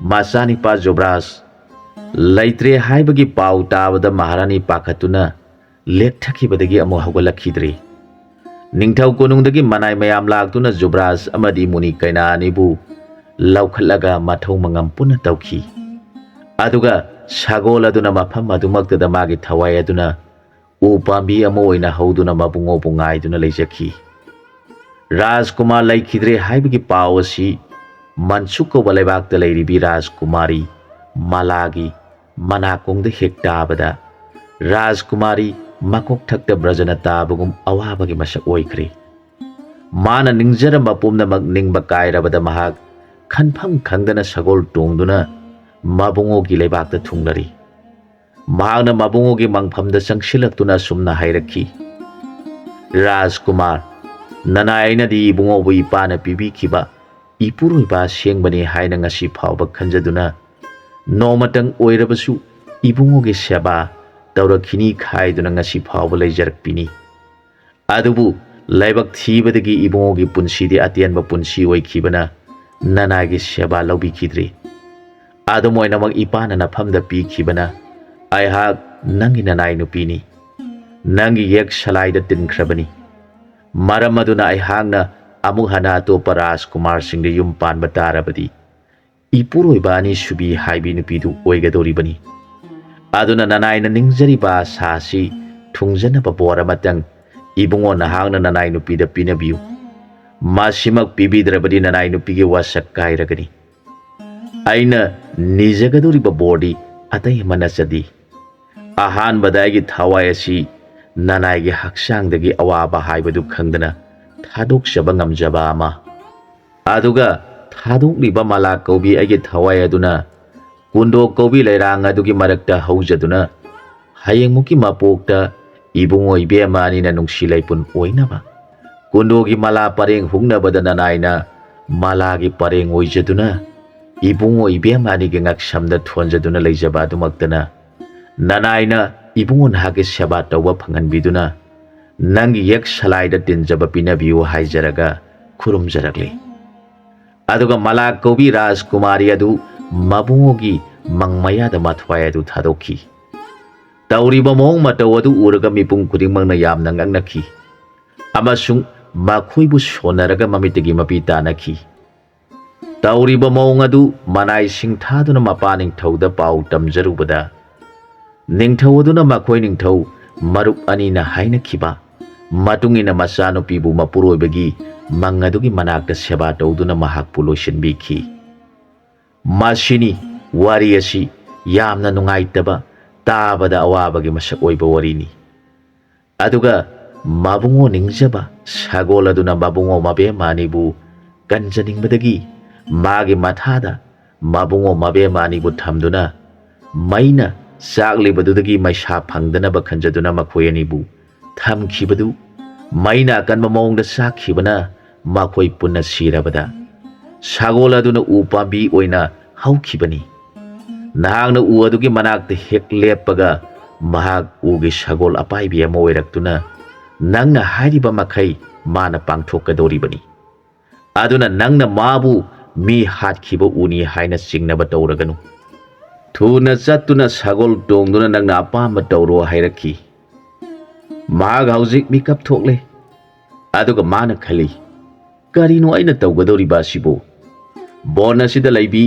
ꯃꯆꯥꯅꯤꯄꯥ ꯖꯨꯕ꯭ꯔꯥꯖ ꯂꯩꯇ꯭ꯔꯦ ꯍꯥꯏꯕꯒꯤ ꯄꯥꯎ ꯇꯥꯕꯗ ꯃꯍꯥꯔꯥꯅꯤ ꯄꯥꯈꯠꯇꯨꯅ ꯂꯦꯛꯊꯈꯤꯕꯗꯒꯤ ꯑꯃꯨꯛ ꯍꯧꯒꯠꯂꯛꯈꯤꯗ꯭ꯔꯤ꯫ ꯅꯤꯡꯊꯧ ꯀꯣꯅꯨꯡꯗꯒꯤ ꯃꯅꯥꯏ ꯃꯌꯥꯝ ꯂꯥꯛꯇꯨꯅ ꯖꯨꯕ꯭ꯔꯥꯖ ꯑꯃꯗꯤ ꯃꯨꯅꯤ ꯀꯩꯅꯥ ꯑꯅꯤꯕꯨ ꯂꯧꯈꯠꯂꯒ ꯃꯊꯧ ꯃꯉꯝ ꯄꯨꯟꯅ ꯇꯧꯈꯤ꯫ ꯑꯗꯨꯒ ꯁꯒꯣꯜ ꯑꯗꯨꯅ ꯃꯐꯝ ꯑꯗꯨꯃꯛꯇꯗ ꯃꯥꯒꯤ ꯊꯋꯥꯏ ꯑꯗꯨꯅ ꯎ ꯄꯥꯝꯕꯤ ꯑꯃ ꯑꯣꯏꯅ ꯍꯧꯗꯨꯅ ꯃꯕꯨꯡꯉꯣꯕꯨ ꯉꯥꯏꯗꯨꯅ ꯂꯩꯖꯈꯤ꯫ ꯔꯥꯖꯀꯨꯃꯥꯔ ꯂꯩꯈꯤꯗ꯭ꯔꯦ ꯍꯥꯏꯕꯒꯤ ꯄꯥꯎ ꯑꯁꯤ ꯃꯟꯁꯨꯛ ꯀꯧꯕ ꯂꯩꯕꯥꯛꯇ ꯂꯩꯔꯤꯕꯤ ꯔꯥꯖꯀꯨꯃꯥꯔꯤ ꯃꯥꯂꯥꯒꯤ ꯃꯅꯥꯀꯣꯡꯗ ꯍꯦꯛ ꯇꯥꯕꯗ, ꯔꯥꯖꯀꯨꯃꯥꯔꯤ ꯃꯀꯣꯛꯊꯛꯇ ꯕ꯭ꯔꯖꯅ ꯇꯥꯕꯒꯨꯝ ꯑꯋꯥꯕꯒꯤ ꯃꯁꯛ ꯑꯣꯏꯈ꯭ꯔꯦ꯫ ꯃꯥꯅ ꯅꯤꯡꯖꯔꯝꯕ ꯄꯨꯝꯅꯃꯛ ꯅꯤꯡꯕ ꯀꯥꯏꯔꯕꯗ ꯃꯍꯥꯛ ꯈꯟꯐꯝ ꯈꯪꯗꯅ ꯁꯒꯣꯜ ꯇꯣꯡꯗꯨꯅ ꯃꯕꯨꯡꯉꯣꯒꯤ ꯂꯩꯕꯥꯛꯇ ꯊꯨꯡꯂꯔꯤ꯫ ꯃꯍꯥꯛꯅ ꯃꯕꯨꯡꯉꯣꯒꯤ ꯃꯪꯐꯝꯗ ꯆꯪꯁꯤꯜꯂꯛꯇꯨꯅ ꯑꯁꯨꯝꯅ ꯍꯥꯏꯔꯛꯈꯤ, "ꯔꯥꯖꯀꯨꯃꯥꯔ, ꯅꯅꯥꯏ ꯑꯩꯅꯗꯤ ꯏꯕꯨꯡꯉꯣꯕꯨ ꯏꯄꯥꯅ ꯄꯤꯕꯤꯈꯤꯕ ꯏꯄꯨꯔꯣꯏꯕ ꯑꯁꯦꯡꯕꯅꯤ ꯍꯥꯏꯅ ꯉꯁꯤ ꯐꯥꯎꯕ ꯈꯟꯖꯗꯨꯅ ꯅꯣꯡꯃꯇꯪ ꯑꯣꯏꯔꯕꯁꯨ ꯏꯕꯨꯡꯉꯣꯒꯤ ꯁꯦꯕꯥ ꯇꯧꯔꯛꯈꯤꯅꯤ ꯈꯥꯏꯗꯨꯅ ꯉꯁꯤ ꯐꯥꯎꯕ ꯂꯩꯖꯔꯛꯄꯤꯅꯤ꯫ ꯑꯗꯨꯕꯨ ꯂꯥꯏꯕꯛ ꯊꯤꯕꯗꯒꯤ ꯏꯕꯨꯡꯉꯣꯒꯤ ꯄꯨꯟꯁꯤꯗꯤ ꯑꯇꯦꯟꯕ ꯄꯨꯟꯁꯤ ꯑꯣꯏꯈꯤꯕꯅ ꯅꯅꯥꯏꯒꯤ ꯁꯦꯕꯥ ꯂꯧꯕꯤꯈꯤꯗ꯭ꯔꯤ꯫ ꯑꯗꯨꯝ ꯑꯣꯏꯅꯃꯛ ꯏꯄꯥꯅ ꯅꯐꯝꯗ ꯄꯤꯈꯤꯕꯅ ꯑꯩꯍꯥꯛ ꯅꯪꯒꯤ ꯅꯅꯥꯏ ꯅꯨꯄꯤꯅꯤ꯫ ꯅꯪꯒꯤ ꯌꯦꯛ ꯁꯂꯥꯏꯗ ꯇꯤꯟꯈ꯭ꯔꯕꯅꯤ꯫ ꯃꯔꯝ ꯑꯗꯨꯅ ꯑꯩꯍꯥꯛꯅ ꯑꯃꯨꯛ ꯍꯟꯅ ꯑꯇꯣꯞꯄ ꯔꯥꯖꯀꯨꯃꯥꯔꯁꯤꯡꯗ ꯌꯨꯝ ꯄꯥꯟꯕ ꯇꯥꯔꯕꯗꯤ ꯏꯄꯨꯔꯣꯏꯕ ꯑꯅꯤꯁꯨꯕꯤ ꯍꯥꯏꯕꯤ ꯅꯨꯄꯤꯗꯨ ꯑꯣꯏꯒꯗꯧꯔꯤꯕꯅꯤ꯫ ꯑꯗꯨꯅ ꯅꯅꯥꯏꯅ ꯅꯤꯡꯖꯔꯤꯕ ꯑꯁꯥ ꯑꯁꯤ ꯊꯨꯡꯖꯅꯕ ꯕꯣꯔ ꯑꯃꯇꯪ ꯏꯕꯨꯡꯉꯣ ꯅꯍꯥꯛꯅ ꯅꯅꯥꯏ ꯅꯨꯄꯤꯗ ꯄꯤꯅꯕꯤꯌꯨ꯫ ꯃꯁꯤꯃꯛ ꯄꯤꯕꯤꯗ꯭ꯔꯕꯗꯤ ꯅꯅꯥꯏ ꯅꯨꯄꯤꯒꯤ ꯋꯥꯁꯛ ꯀꯥꯏꯔꯒꯅꯤ꯫ ꯑꯩꯅ ꯅꯤꯖꯒꯗꯧꯔꯤꯕ ꯕꯣꯔꯗꯤ ꯑꯇꯩ ꯑꯃ ꯅꯠꯆꯗꯦ꯫ ꯑꯍꯥꯟꯕꯗ ꯑꯩꯒꯤ ꯊꯋꯥꯏ ꯑꯁꯤ ꯅꯅꯥꯏꯒꯤ ꯍꯛꯆꯥꯡꯗꯒꯤ ꯑꯋꯥꯕ ꯍꯥꯏꯕꯗꯨ ꯈꯪꯗꯅ ꯊꯥꯗꯣꯛꯆꯕ ꯉꯝꯖꯕ ꯑꯃ꯫ ꯑꯗꯨꯒ ꯊꯥꯗꯣꯛꯂꯤꯕ ꯃꯂꯥ ꯀꯧꯕꯤ ꯑꯩꯒꯤ ꯊꯋꯥꯏ ꯑꯗꯨꯅ ꯀꯨꯟꯗꯣ ꯀꯧꯕꯤ ꯂꯩꯔꯥꯡ ꯑꯗꯨꯒꯤ ꯃꯔꯛꯇ ꯍꯧꯖꯗꯨꯅ ꯍꯌꯦꯡꯃꯨꯛꯀꯤ ꯃꯄꯣꯛꯇ ꯏꯕꯨꯡꯉꯣ ꯏꯕꯦꯝꯃ ꯑꯅꯤꯅ ꯅꯨꯡꯁꯤ ꯂꯩꯄꯨꯟ ꯑꯣꯏꯅꯕ ꯀꯨꯟꯗꯣꯒꯤ ꯃꯂꯥ ꯄꯔꯦꯡ ꯍꯨꯛꯅꯕꯗ ꯅꯅꯥꯏꯅ ꯃꯂꯥꯒꯤ ꯄꯔꯦꯡ ꯑꯣꯏꯖꯗꯨꯅ ꯏꯕꯨꯡꯉꯣ ꯏꯕꯦꯝꯃ ꯑꯅꯤꯒꯤ ꯉꯛꯁꯝꯗ ꯊꯣꯟꯖꯗꯨꯅ ꯂꯩꯖꯕ ꯑꯗꯨꯃꯛꯇꯅ ꯅꯅꯥꯏꯅ ꯏꯕꯨꯡꯉꯣ ꯅꯍꯥꯛꯀꯤ ꯁꯦꯕꯥ ꯇꯧꯕ ꯐꯪꯍꯟꯕꯤꯗꯨꯅ ꯅꯪꯒꯤ ꯌꯦꯛ ꯁꯂꯥꯏꯗ ꯇꯤꯟꯖꯕ ꯄꯤꯅꯕꯤꯌꯨ ꯍꯥꯏꯖꯔꯒ ꯈꯨꯔꯨꯝꯖꯔꯛꯂꯤ꯫ ꯑꯗꯨꯒ ꯃꯂꯥꯛ ꯀꯧꯕꯤ ꯔꯥꯖꯀꯨꯃꯥꯔꯤ ꯑꯗꯨ ꯃꯕꯨꯡꯉꯣꯒꯤ ꯃꯪ ꯃꯌꯥꯗ ꯃꯊ꯭ꯋꯥꯏ ꯑꯗꯨ ꯊꯥꯗꯣꯛꯈꯤ꯫ ꯇꯧꯔꯤꯕ ꯃꯑꯣꯡ ꯃꯇꯧ ꯑꯗꯨ ꯎꯔꯒ ꯃꯤꯄꯨꯝ ꯈꯨꯗꯤꯡꯃꯛꯅ ꯌꯥꯝꯅ ꯉꯛꯅꯈꯤ ꯑꯃꯁꯨꯡ ꯃꯈꯣꯏꯕꯨ ꯁꯣꯟꯅꯔꯒ ꯃꯃꯤꯠꯇꯒꯤ ꯃꯄꯤ ꯇꯥꯅꯈꯤ꯫ ꯇꯧꯔꯤꯕ ꯃꯑꯣꯡ ꯑꯗꯨ ꯃꯅꯥꯏ ꯁꯤꯡꯊꯥꯗꯨꯅ ꯃꯄꯥ ꯅꯤꯡꯊꯧꯗ ꯄꯥꯎ ꯇꯝꯖꯔꯨꯕꯗ, ꯅꯤꯡꯊꯧ ꯑꯗꯨꯅ ꯃꯈꯣꯏ ꯅꯤꯡꯊꯧ ꯃꯔꯨꯞ ꯑꯅꯤꯅ ꯍꯥꯏꯅꯈꯤꯕ ꯃꯇꯨꯡ ꯏꯟꯅ ꯃꯆꯥꯅꯨꯄꯤꯕꯨ ꯃꯄꯨꯔꯣꯏꯕꯒꯤ ꯃꯪ ꯑꯗꯨꯒꯤ ꯃꯅꯥꯛꯇ ꯁꯦꯕꯥ ꯇꯧꯗꯨꯅ ꯃꯍꯥꯛꯄꯨ ꯂꯣꯏꯁꯤꯟꯕꯤꯈꯤ꯫ ꯃꯁꯤꯅꯤ ꯋꯥꯔꯤ ꯑꯁꯤ꯫ ꯌꯥꯝꯅ ꯅꯨꯡꯉꯥꯏꯇꯕ, ꯇꯥꯕꯗ ꯑꯋꯥꯕꯒꯤ ꯃꯁꯛ ꯑꯣꯏꯕ ꯋꯥꯔꯤꯅꯤ꯫ ꯑꯗꯨꯒ ꯃꯕꯨꯡꯉꯣ ꯅꯤꯡꯖꯕ ꯁꯒꯣꯜ ꯑꯗꯨꯅ ꯃꯕꯨꯡꯉꯣ ꯃꯕꯦꯝꯃ ꯑꯅꯤꯕꯨ ꯀꯟꯖꯅꯤꯡꯕꯗꯒꯤ ꯃꯥꯒꯤ ꯃꯊꯥꯗ ꯃꯕꯨꯡꯉꯣ ꯃꯕꯦꯝꯃ ꯑꯅꯤꯕꯨ ꯊꯝꯗꯨꯅ ꯃꯩꯅ ꯆꯥꯛꯂꯤꯕꯗꯨꯗꯒꯤ ꯃꯩꯁꯥ ꯐꯪꯗꯅꯕ ꯈꯟꯖꯗꯨꯅ ꯃꯈꯣꯏ ꯑꯅꯤꯕꯨ ꯊꯝꯈꯤꯕꯗꯨ ꯃꯩꯅ ꯑꯀꯟꯕ ꯃꯑꯣꯡꯗ ꯆꯥꯛꯈꯤꯕꯅ ꯃꯈꯣꯏ ꯄꯨꯟꯅ ꯁꯤꯔꯕꯗ ꯁꯒꯣꯜ ꯑꯗꯨꯅ ꯎ ꯄꯥꯝꯕꯤ ꯑꯣꯏꯅ ꯍꯧꯈꯤꯕꯅꯤ꯫ ꯅꯍꯥꯛꯅ ꯎ ꯑꯗꯨꯒꯤ ꯃꯅꯥꯛꯇ ꯍꯦꯛ ꯂꯦꯞꯄꯒ ꯃꯍꯥꯛ ꯎꯒꯤ ꯁꯒꯣꯜ ꯑꯄꯥꯏꯕꯤ ꯑꯃ ꯑꯣꯏꯔꯛꯇꯨꯅ ꯅꯪꯅ ꯍꯥꯏꯔꯤꯕ ꯃꯈꯩ ꯃꯥꯅ ꯄꯥꯡꯊꯣꯛꯀꯗꯧꯔꯤꯕꯅꯤ꯫ ꯑꯗꯨꯅ ꯅꯪꯅ ꯃꯥꯕꯨ ꯃꯤ ꯍꯥꯠꯈꯤꯕ ꯎꯅꯤ ꯍꯥꯏꯅ ꯆꯤꯡꯅꯕ ꯇꯧꯔꯒꯅꯨ꯫ ꯊꯨꯅ ꯆꯠꯇꯨꯅ ꯁꯒꯣꯜ ꯇꯣꯡꯗꯨꯅ ꯅꯪꯅ ꯑꯄꯥꯝꯕ ꯇꯧꯔꯣ ꯍꯥꯏꯔꯛꯈꯤ꯫ ꯃꯍꯥꯛ ꯍꯧꯖꯤꯛ ꯃꯤꯀꯞ ꯊꯣꯛꯂꯦ꯫ ꯑꯗꯨꯒ ꯃꯥꯅ ꯈꯜꯂꯤ, "ꯀꯔꯤꯅꯣ ꯑꯩꯅ ꯇꯧꯒꯗꯧꯔꯤꯕ ꯑꯁꯤꯕꯨ? ꯕꯣꯟ ꯑꯁꯤꯗ ꯂꯩꯕꯤ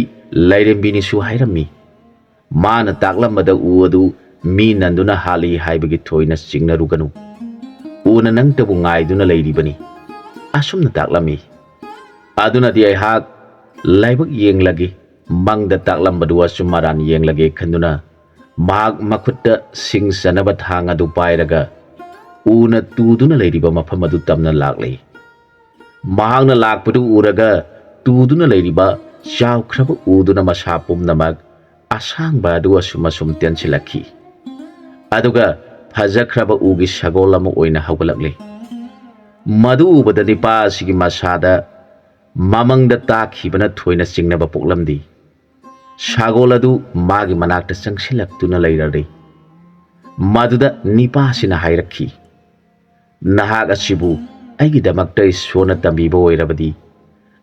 ꯂꯥꯏꯔꯦꯝꯕꯤꯅꯤꯁꯨ ꯍꯥꯏꯔꯝꯃꯤ꯫ ꯃꯥꯅ ꯇꯥꯛꯂꯝꯕꯗ ꯎ ꯑꯗꯨ ꯃꯤ ꯅꯟꯗꯨꯅ ꯍꯥꯠꯂꯤ ꯍꯥꯏꯕꯒꯤ ꯊꯣꯏꯅ ꯆꯤꯡꯅꯔꯨꯒꯅꯨ꯫ ꯎꯅ ꯅꯪꯇꯕꯨ ꯉꯥꯏꯗꯨꯅ ꯂꯩꯔꯤꯕꯅꯤ꯫ ꯑꯁꯨꯝꯅ ꯇꯥꯛꯂꯝꯃꯤ꯫ ꯑꯗꯨꯅꯗꯤ ꯑꯩꯍꯥꯛ ꯂꯥꯏꯕꯛ ꯌꯦꯡꯂꯒꯦ, ꯃꯪꯗ ꯇꯥꯛꯂꯝꯕꯗꯨ ꯑꯆꯨꯝ ꯑꯔꯥꯟ ꯌꯦꯡꯂꯒꯦ" ꯈꯟꯗꯨꯅ ꯃꯍꯥꯛ ꯃꯈꯨꯠꯇ ꯁꯤꯡ ꯆꯟꯅꯕ ꯊꯥꯡ ꯑꯗꯨ ꯄꯥꯏꯔꯒ ꯎꯅ ꯇꯨꯗꯨꯅ ꯂꯩꯔꯤꯕ ꯃꯐꯝ ꯑꯗꯨ ꯇꯝꯅ ꯂꯥꯛꯂꯤ꯫ ꯃꯍꯥꯛꯅ ꯂꯥꯛꯄꯗꯨ ꯎꯔꯒ ꯇꯨꯗꯨꯅ ꯂꯩꯔꯤꯕ ꯆꯥꯎꯈ꯭ꯔꯕ ꯎꯗꯨꯅ ꯃꯁꯥ ꯄꯨꯝꯅꯃꯛ ꯑꯁꯥꯡꯕ ꯑꯗꯨ ꯑꯁꯨꯝ ꯑꯁꯨꯝ ꯇꯦꯟꯁꯤꯜꯂꯛꯈꯤ꯫ ꯑꯗꯨꯒ ꯐꯖꯈ꯭ꯔꯕ ꯎꯒꯤ ꯁꯒꯣꯜ ꯑꯃ ꯑꯣꯏꯅ ꯍꯧꯒꯠꯂꯛꯂꯦ꯫ ꯃꯗꯨ ꯎꯕꯗ ꯅꯤꯄꯥ ꯑꯁꯤꯒꯤ ꯃꯁꯥꯗ ꯃꯃꯪꯗ ꯇꯥꯈꯤꯕꯅ ꯊꯣꯏꯅ ꯆꯤꯡꯅꯕ ꯄꯣꯛꯂꯝꯗꯦ꯫ ꯁꯒꯣꯜ ꯑꯗꯨ ꯃꯥꯒꯤ ꯃꯅꯥꯛꯇ ꯆꯪꯁꯤꯜꯂꯛꯇꯨꯅ ꯂꯩꯔꯔꯦ꯫ ꯃꯗꯨꯗ ꯅꯤꯄꯥꯁꯤꯅ ꯍꯥꯏꯔꯛꯈꯤ, "ꯅꯍꯥꯛ ꯑꯁꯤꯕꯨ ꯑꯩꯒꯤꯗꯃꯛꯇ ꯏꯁꯣꯔꯅ ꯇꯝꯕꯤꯕ ꯑꯣꯏꯔꯕꯗꯤ,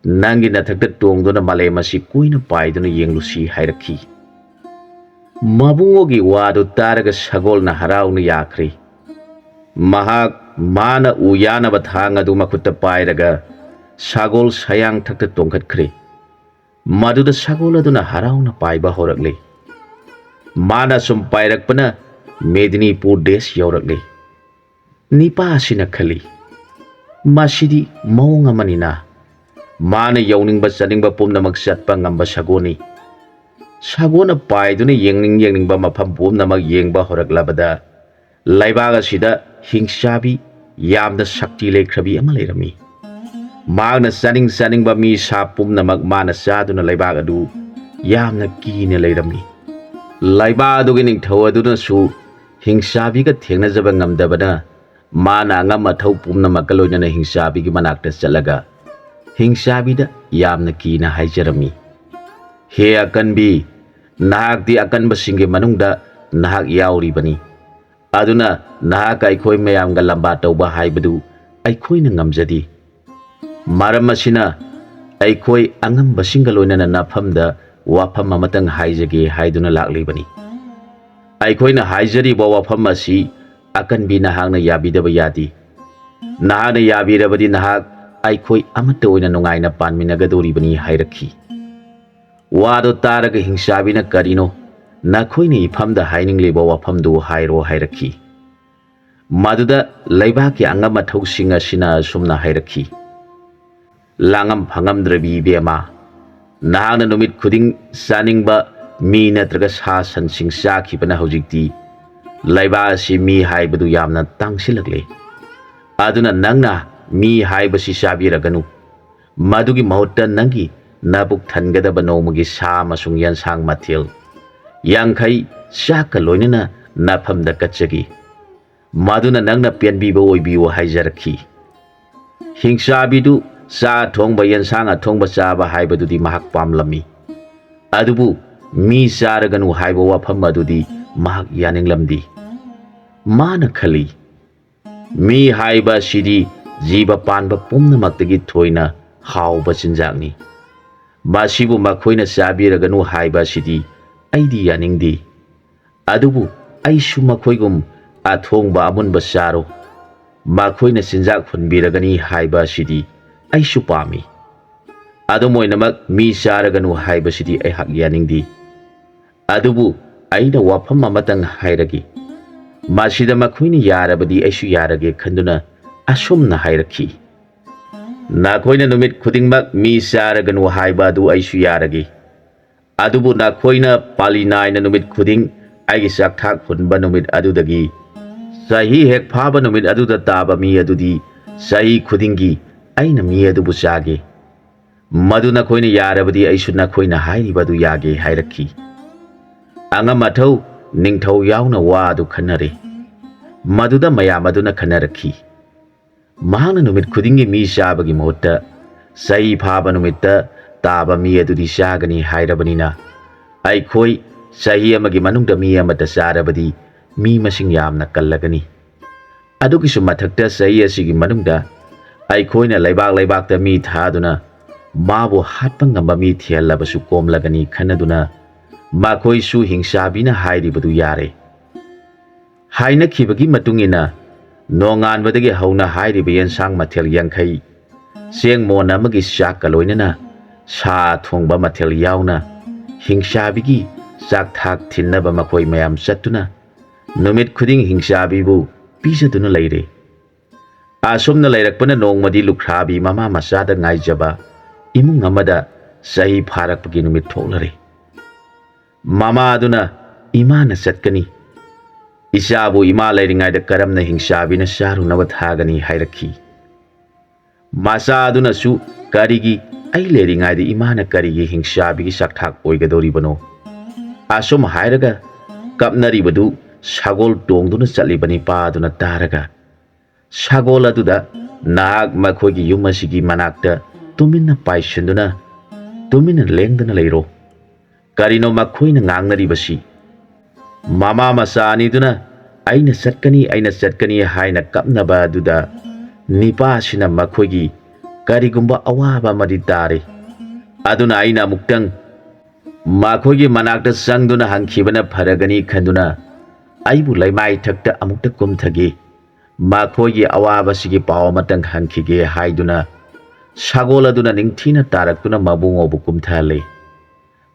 ꯅꯪꯒꯤ ꯅꯊꯛꯇ ꯇꯣꯡꯗꯨꯅ ꯃꯥꯂꯦꯝ ꯑꯁꯤ ꯀꯣꯏꯅ ꯄꯥꯏꯗꯨꯅ ꯌꯦꯡꯂꯨꯁꯤ" ꯍꯥꯏꯔꯛꯈꯤ꯫ ꯃꯕꯨꯡꯉꯣꯒꯤ ꯋꯥꯗꯨ ꯇꯥꯔꯒ ꯁꯒꯣꯜꯅ ꯍꯔꯥꯎꯅ ꯌꯥꯈ꯭ꯔꯦ꯫ ꯃꯍꯥꯛ ꯃꯥꯅ ꯎ ꯌꯥꯅꯕ ꯊꯥꯡ ꯑꯗꯨ ꯃꯈꯨꯠꯇ ꯄꯥꯏꯔꯒ ꯁꯒꯣꯜ ꯁꯌꯥꯡꯊꯛꯇ ꯇꯣꯡꯈꯠꯈ꯭ꯔꯦ꯫ ꯃꯗꯨꯗ ꯁꯒꯣꯜ ꯑꯗꯨꯅ ꯍꯔꯥꯎꯅ ꯄꯥꯏꯕ ꯍꯧꯔꯛꯂꯦ꯫ ꯃꯥꯅ ꯁꯨꯝ ꯄꯥꯏꯔꯛꯄꯅ ꯃꯦꯗꯤꯅꯤꯄꯨꯔ ꯗꯦꯁ ꯌꯧꯔꯛꯂꯦ꯫ ꯅꯤꯄꯥ ꯑꯁꯤꯅ ꯈꯜꯂꯤ, "ꯃꯁꯤꯗꯤ ꯃꯑꯣꯡ ꯑꯃꯅꯤꯅ꯫ ꯃꯥꯅ ꯌꯧꯅꯤꯡꯕ ꯆꯠꯅꯤꯡꯕ ꯄꯨꯝꯅꯃꯛ ꯆꯠꯄ ꯉꯝꯕ ꯁꯒꯣꯜꯅꯤ꯫" ꯁꯒꯣꯜꯅ ꯄꯥꯏꯗꯨꯅ ꯌꯦꯡꯅꯤꯡ ꯌꯦꯡꯅꯤꯡꯕ ꯃꯐꯝ ꯄꯨꯝꯅꯃꯛ ꯌꯦꯡꯕ ꯍꯧꯔꯛꯂꯕꯗ, ꯂꯩꯕꯥꯛ ꯑꯁꯤꯗ ꯍꯤꯡꯆꯥꯕꯤ ꯌꯥꯝꯅ ꯁꯛꯇꯤ ꯂꯩꯈ꯭ꯔꯕꯤ ꯑꯃ ꯂꯩꯔꯝꯃꯤ꯫ ꯃꯍꯥꯛꯅ ꯆꯥꯅꯤꯡ ꯆꯥꯅꯤꯡꯕ ꯃꯤ ꯁꯥ ꯄꯨꯝꯅꯃꯛ ꯃꯥꯅ ꯆꯥꯗꯨꯅ ꯂꯩꯕꯥꯛ ꯑꯗꯨ ꯌꯥꯝꯅ ꯀꯤꯅ ꯂꯩꯔꯝꯃꯤ꯫ ꯂꯩꯕꯥꯛ ꯑꯗꯨꯒꯤ ꯅꯤꯡꯊꯧ ꯑꯗꯨꯅꯁꯨ ꯍꯤꯡꯆꯥꯕꯤꯒ ꯊꯦꯡꯅꯖꯕ ꯉꯝꯗꯕꯅ, ꯃꯥꯅ ꯑꯉꯝ ꯑꯊꯧ ꯄꯨꯝꯅꯃꯛꯀ ꯂꯣꯏꯅꯅ ꯍꯤꯡꯆꯥꯕꯤꯒꯤ ꯃꯅꯥꯛꯇ ꯆꯠꯂꯒ ꯍꯤꯡꯆꯥꯕꯤꯗ ꯌꯥꯝꯅ ꯀꯤꯅ ꯍꯥꯏꯖꯔꯝꯃꯤ, "ꯍꯦ ꯑꯀꯟꯕꯤ, ꯅꯍꯥꯛꯇꯤ ꯑꯀꯟꯕꯁꯤꯡꯒꯤ ꯃꯅꯨꯡꯗ ꯅꯍꯥꯛ ꯌꯥꯎꯔꯤꯕꯅꯤ꯫ ꯑꯗꯨꯅ ꯅꯍꯥꯛꯀ ꯑꯩꯈꯣꯏ ꯃꯌꯥꯝꯒ ꯂꯝꯕꯥ ꯇꯧꯕ ꯍꯥꯏꯕꯗꯨ ꯑꯩꯈꯣꯏꯅ ꯉꯝꯖꯗꯦ꯫ ꯃꯔꯝ ꯑꯁꯤꯅ ꯑꯩꯈꯣꯏ ꯑꯉꯝꯕꯁꯤꯡꯒ ꯂꯣꯏꯅꯅ ꯅꯐꯝꯗ ꯋꯥꯐꯝ ꯑꯃꯇꯪ ꯍꯥꯏꯖꯒꯦ ꯍꯥꯏꯗꯨꯅ ꯂꯥꯛꯂꯤꯕꯅꯤ꯫ ꯑꯩꯈꯣꯏꯅ ꯍꯥꯏꯖꯔꯤꯕ ꯋꯥꯐꯝ ꯑꯁꯤ ꯑꯀꯟꯕꯤ ꯅꯍꯥꯛꯅ ꯌꯥꯕꯤꯗꯕ ꯌꯥꯗꯦ꯫ ꯅꯍꯥꯛꯅ ꯌꯥꯕꯤꯔꯕꯗꯤ ꯅꯍꯥꯛ ꯑꯩꯈꯣꯏ ꯑꯃꯠꯇ ꯑꯣꯏꯅ ꯅꯨꯡꯉꯥꯏꯅ ꯄꯥꯟꯃꯤꯟꯅꯒꯗꯧꯔꯤꯕꯅꯤ" ꯍꯥꯏꯔꯛꯈꯤ꯫ ꯋꯥꯗꯨ ꯇꯥꯔꯒ ꯍꯤꯡꯆꯥꯕꯤꯅ, "ꯀꯔꯤꯅꯣ? ꯅꯈꯣꯏꯅ ꯏꯐꯝꯗ ꯍꯥꯏꯅꯤꯡꯂꯤꯕ ꯋꯥꯐꯝꯗꯨ ꯍꯥꯏꯔꯣ" ꯍꯥꯏꯔꯛꯈꯤ꯫ ꯃꯗꯨꯗ ꯂꯩꯕꯥꯛꯀꯤ ꯑꯉꯝ ꯑꯊꯧꯁꯤꯡ ꯑꯁꯤꯅ ꯑꯁꯨꯝꯅ ꯍꯥꯏꯔꯛꯈꯤ, "ꯂꯥꯡꯉꯝ ꯐꯪꯉꯝꯗ꯭ꯔꯕꯤ ꯏꯕꯦꯝꯃ, ꯅꯍꯥꯛꯅ ꯅꯨꯃꯤꯠ ꯈꯨꯗꯤꯡ ꯆꯥꯅꯤꯡꯕ ꯃꯤ ꯅꯠꯇ꯭ꯔꯒ ꯁꯥ ꯁꯟꯁꯤꯡ ꯆꯥꯈꯤꯕꯅ ꯍꯧꯖꯤꯛꯇꯤ ꯂꯩꯕꯥꯛ ꯑꯁꯤ ꯃꯤ ꯍꯥꯏꯕꯗꯨ ꯌꯥꯝꯅ ꯇꯥꯡꯁꯤꯜꯂꯛꯂꯦ꯫ ꯑꯗꯨꯅ ꯅꯪꯅ ꯃꯤ ꯍꯥꯏꯕꯁꯤ ꯆꯥꯕꯤꯔꯒꯅꯨ꯫ ꯃꯗꯨꯒꯤ ꯃꯍꯨꯠꯇ ꯅꯪꯒꯤ ꯅꯕꯨꯛ ꯊꯟꯒꯗꯕ ꯅꯣꯡꯃꯒꯤ ꯁꯥ ꯑꯃꯁꯨꯡ ꯌꯦꯟꯁꯥꯡ ꯃꯊꯦꯜ ꯌꯥꯡꯈꯩ ꯆꯥꯛꯀ ꯂꯣꯏꯅꯅ ꯅꯐꯝꯗ ꯀꯠꯆꯒꯦ꯫ ꯃꯗꯨꯅ ꯅꯪꯅ ꯄꯦꯟꯕꯤꯕ ꯑꯣꯏꯕꯤꯌꯨ ꯍꯥꯏꯖꯔꯛꯈꯤ꯫ ꯍꯤꯡꯆꯥꯕꯤꯗꯨ ꯆꯥ ꯑꯊꯣꯡꯕ, ꯌꯦꯟꯁꯥꯡ ꯑꯊꯣꯡꯕ ꯆꯥꯕ ꯍꯥꯏꯕꯗꯨꯗꯤ ꯃꯍꯥꯛ ꯄꯥꯝꯂꯝꯃꯤ꯫ ꯑꯗꯨꯕꯨ ꯃꯤ ꯆꯥꯔꯒꯅꯨ ꯍꯥꯏꯕ ꯋꯥꯐꯝ ꯑꯗꯨꯗꯤ ꯃꯍꯥꯛ ꯌꯥꯅꯤꯡꯂꯝꯗꯦ꯫ ꯃꯥꯅ ꯈꯜꯂꯤ, "ꯃꯤ ꯍꯥꯏꯕ ꯑꯁꯤꯗꯤ ꯖꯤꯕ ꯄꯥꯟꯕ ꯄꯨꯝꯅꯃꯛꯇꯒꯤ ꯊꯣꯏꯅ ꯍꯥꯎꯕ ꯆꯤꯟꯖꯥꯛꯅꯤ꯫ ꯃꯁꯤꯕꯨ ꯃꯈꯣꯏꯅ ꯆꯥꯕꯤꯔꯒꯅꯨ ꯍꯥꯏꯕ ꯑꯁꯤꯗꯤ ꯑꯩꯗꯤ ꯌꯥꯅꯤꯡꯗꯦ꯫ ꯑꯗꯨꯕꯨ ꯑꯩꯁꯨ ꯃꯈꯣꯏꯒꯨꯝ ꯑꯊꯣꯡꯕ ꯑꯃꯨꯟꯕ ꯆꯥꯔꯣ, ꯃꯈꯣꯏꯅ ꯆꯤꯟꯖꯥꯛ ꯍꯨꯟꯕꯤꯔꯒꯅꯤ ꯍꯥꯏꯕ ꯑꯁꯤꯗꯤ ꯑꯩꯁꯨ ꯄꯥꯝꯃꯤ꯫ ꯑꯗꯨꯝ ꯑꯣꯏꯅꯃꯛ ꯃꯤ ꯆꯥꯔꯒꯅꯨ ꯍꯥꯏꯕꯁꯤꯗꯤ ꯑꯩꯍꯥꯛ ꯌꯥꯅꯤꯡꯗꯦ꯫ ꯑꯗꯨꯕꯨ ꯑꯩꯅ ꯋꯥꯐꯝ ꯑꯃꯇꯪ ꯍꯥꯏꯔꯒꯦ꯫ ꯃꯁꯤꯗ ꯃꯈꯣꯏꯅ ꯌꯥꯔꯕꯗꯤ ꯑꯩꯁꯨ ꯌꯥꯔꯒꯦ" ꯈꯟꯗꯨꯅ ꯑꯁꯨꯝꯅ ꯍꯥꯏꯔꯛꯈꯤ, "ꯅꯈꯣꯏꯅ ꯅꯨꯃꯤꯠ ꯈꯨꯗꯤꯡꯃꯛ ꯃꯤ ꯆꯥꯔꯒꯅꯨ ꯍꯥꯏꯕ ꯑꯗꯨ ꯑꯩꯁꯨ ꯌꯥꯔꯒꯦ꯫ ꯑꯗꯨꯕꯨ ꯅꯈꯣꯏꯅ ꯄꯥꯂꯤ ꯅꯥꯏꯅ ꯅꯨꯃꯤꯠ ꯈꯨꯗꯤꯡ ꯑꯩꯒꯤ ꯆꯥꯛꯊꯥꯛ ꯍꯨꯟꯕ ꯅꯨꯃꯤꯠ ꯑꯗꯨꯗꯒꯤ ꯆꯍꯤ ꯍꯦꯛ ꯐꯥꯕ ꯅꯨꯃꯤꯠ ꯑꯗꯨꯗ ꯇꯥꯕ ꯃꯤ ꯑꯗꯨꯗꯤ ꯆꯍꯤ ꯈꯨꯗꯤꯡꯒꯤ ꯑꯩꯅ ꯃꯤ ꯑꯗꯨꯕꯨ ꯆꯥꯒꯦ꯫ ꯃꯗꯨ ꯅꯈꯣꯏꯅ ꯌꯥꯔꯕꯗꯤ ꯑꯩꯁꯨ ꯅꯈꯣꯏꯅ ꯍꯥꯏꯔꯤꯕ ꯑꯗꯨ ꯌꯥꯒꯦ" ꯍꯥꯏꯔꯛꯈꯤ꯫ ꯑꯉꯝ ꯑꯊꯧ ꯅꯤꯡꯊꯧ ꯌꯥꯎꯅ ꯋꯥ ꯑꯗꯨ ꯈꯟꯅꯔꯦ꯫ ꯃꯗꯨꯗ ꯃꯌꯥꯝ ꯑꯗꯨꯅ ꯈꯟꯅꯔꯛꯈꯤ꯫ ꯃꯍꯥꯛꯅ ꯅꯨꯃꯤꯠ ꯈꯨꯗꯤꯡꯒꯤ ꯃꯤ ꯆꯥꯕꯒꯤ ꯃꯍꯨꯠꯇ ꯆꯍꯤ ꯐꯥꯕ ꯅꯨꯃꯤꯠꯇ ꯇꯥꯕ ꯃꯤ ꯑꯗꯨꯗꯤ ꯆꯥꯒꯅꯤ ꯍꯥꯏꯔꯕꯅꯤꯅ, ꯑꯩꯈꯣꯏ ꯆꯍꯤ ꯑꯃꯒꯤ ꯃꯅꯨꯡꯗ ꯃꯤ ꯑꯃꯠꯇ ꯆꯥꯔꯕꯗꯤ ꯃꯤ ꯃꯁꯤꯡ ꯌꯥꯝꯅ ꯀꯜꯂꯒꯅꯤ꯫ ꯑꯗꯨꯒꯤꯁꯨ ꯃꯊꯛꯇ, ꯆꯍꯤ ꯑꯁꯤꯒꯤ ꯃꯅꯨꯡꯗ ꯑꯩꯈꯣꯏꯅ ꯂꯩꯕꯥꯛ ꯂꯩꯕꯥꯛꯇ ꯃꯤ ꯊꯥꯗꯨꯅ ꯃꯥꯕꯨ ꯍꯥꯠꯄ ꯉꯝꯕ ꯃꯤ ꯊꯤꯍꯜꯂꯕꯁꯨ ꯀꯣꯝꯂꯒꯅꯤ ꯈꯟꯅꯗꯨꯅ ꯃꯈꯣꯏꯁꯨ ꯍꯤꯡꯆꯥꯕꯤꯅ ꯍꯥꯏꯔꯤꯕꯗꯨ ꯌꯥꯔꯦ꯫ ꯍꯥꯏꯅꯈꯤꯕꯒꯤ ꯃꯇꯨꯡ ꯏꯟꯅ, ꯅꯣꯡꯉꯥꯟꯕꯗꯒꯤ ꯍꯧꯅ ꯍꯥꯏꯔꯤꯕ ꯌꯦꯟꯁꯥꯡ ꯃꯊꯦꯜ ꯌꯥꯡꯈꯩ, ꯆꯦꯡ ꯃꯣꯟ ꯑꯃꯒꯤ ꯆꯥꯛꯀ ꯂꯣꯏꯅꯅ ꯁꯥ ꯊꯣꯡꯕ ꯃꯊꯦꯜ ꯌꯥꯎꯅ ꯍꯤꯡꯆꯥꯕꯤꯒꯤ ꯆꯥꯛꯊꯥꯛ ꯊꯤꯟꯅꯕ ꯃꯈꯣꯏ ꯃꯌꯥꯝ ꯆꯠꯇꯨꯅ ꯅꯨꯃꯤꯠ ꯈꯨꯗꯤꯡ ꯍꯤꯡꯆꯥꯕꯤꯕꯨ ꯄꯤꯖꯗꯨꯅ ꯂꯩꯔꯦ꯫ ꯑꯁꯨꯝꯅ ꯂꯩꯔꯛꯄꯅ ꯅꯣꯡꯃꯗꯤ ꯂꯨꯈ꯭ꯔꯥꯕꯤ ꯃꯃꯥ ꯃꯆꯥꯗ ꯉꯥꯏꯖꯕ ꯏꯃꯨꯡ ꯑꯃꯗ ꯆꯍꯤ ꯐꯥꯔꯛꯄꯒꯤ ꯅꯨꯃꯤꯠ ꯊꯣꯛꯂꯔꯦ꯫ ꯃꯃꯥ ꯑꯗꯨꯅ ꯏꯃꯥꯅ ꯆꯠꯀꯅꯤ, ꯏꯆꯥꯕꯨ ꯏꯃꯥ ꯂꯩꯔꯤꯉꯩꯗ ꯀꯔꯝꯅ ꯍꯤꯡꯆꯥꯕꯤꯅ ꯆꯥꯔꯨꯅꯕ ꯊꯥꯒꯅꯤ ꯍꯥꯏꯔꯛꯈꯤ꯫ ꯃꯆꯥ ꯑꯗꯨꯅꯁꯨ, "ꯀꯔꯤꯒꯤ? ꯑꯩ ꯂꯩꯔꯤꯉꯩꯗ ꯏꯃꯥꯅ ꯀꯔꯤꯒꯤ ꯍꯤꯡꯆꯥꯕꯤꯒꯤ ꯆꯥꯛꯊꯥꯛ ꯑꯣꯏꯒꯗꯧꯔꯤꯕꯅꯣ?" ꯑꯁꯨꯝ ꯍꯥꯏꯔꯒ ꯀꯞꯅꯔꯤꯕꯗꯨ ꯁꯒꯣꯜ ꯇꯣꯡꯗꯨꯅ ꯆꯠꯂꯤꯕ ꯅꯤꯄꯥ ꯑꯗꯨꯅ ꯇꯥꯔꯒ, ꯁꯒꯣꯜ ꯑꯗꯨꯗ, "ꯅꯍꯥꯛ ꯃꯈꯣꯏꯒꯤ ꯌꯨꯝ ꯑꯁꯤꯒꯤ ꯃꯅꯥꯛꯇ ꯇꯨꯃꯤꯟꯅ ꯄꯥꯏꯁꯤꯟꯗꯨꯅ, ꯇꯨꯃꯤꯟꯅ ꯂꯦꯡꯗꯅ ꯂꯩꯔꯣ꯫ ꯀꯔꯤꯅꯣ ꯃꯈꯣꯏꯅ ꯉꯥꯡꯅꯔꯤꯕꯁꯤ?" ꯃꯃꯥ ꯃꯆꯥ ꯑꯅꯤꯗꯨꯅ, "ꯑꯩꯅ ꯆꯠꯀꯅꯤ, ꯑꯩꯅ ꯆꯠꯀꯅꯤ" ꯍꯥꯏꯅ ꯀꯞꯅꯕ ꯑꯗꯨꯗ, ꯅꯤꯄꯥ ꯑꯁꯤꯅ ꯃꯈꯣꯏꯒꯤ ꯀꯔꯤꯒꯨꯝꯕ ꯑꯋꯥꯕ ꯑꯃꯗꯤ ꯇꯥꯔꯦ꯫ ꯑꯗꯨꯅ ꯑꯩꯅ ꯑꯃꯨꯛꯇꯪ ꯃꯈꯣꯏꯒꯤ ꯃꯅꯥꯛꯇ ꯆꯪꯗꯨꯅ ꯍꯪꯈꯤꯕꯅ ꯐꯔꯒꯅꯤ ꯈꯟꯗꯨꯅ, ꯑꯩꯕꯨ ꯂꯩꯃꯥꯏꯊꯛꯇ ꯑꯃꯨꯛꯇ ꯀꯨꯝꯊꯒꯦ, ꯃꯈꯣꯏꯒꯤ ꯑꯋꯥꯕꯁꯤꯒꯤ ꯄꯥꯎ ꯑꯃꯇꯪ ꯍꯪꯈꯤꯒꯦ ꯍꯥꯏꯗꯨꯅ, ꯁꯒꯣꯜ ꯑꯗꯨꯅ ꯅꯤꯡꯊꯤꯅ ꯇꯥꯔꯛꯇꯨꯅ ꯃꯕꯨꯡꯉꯣꯕꯨ ꯀꯨꯝꯊꯍꯜꯂꯦ꯫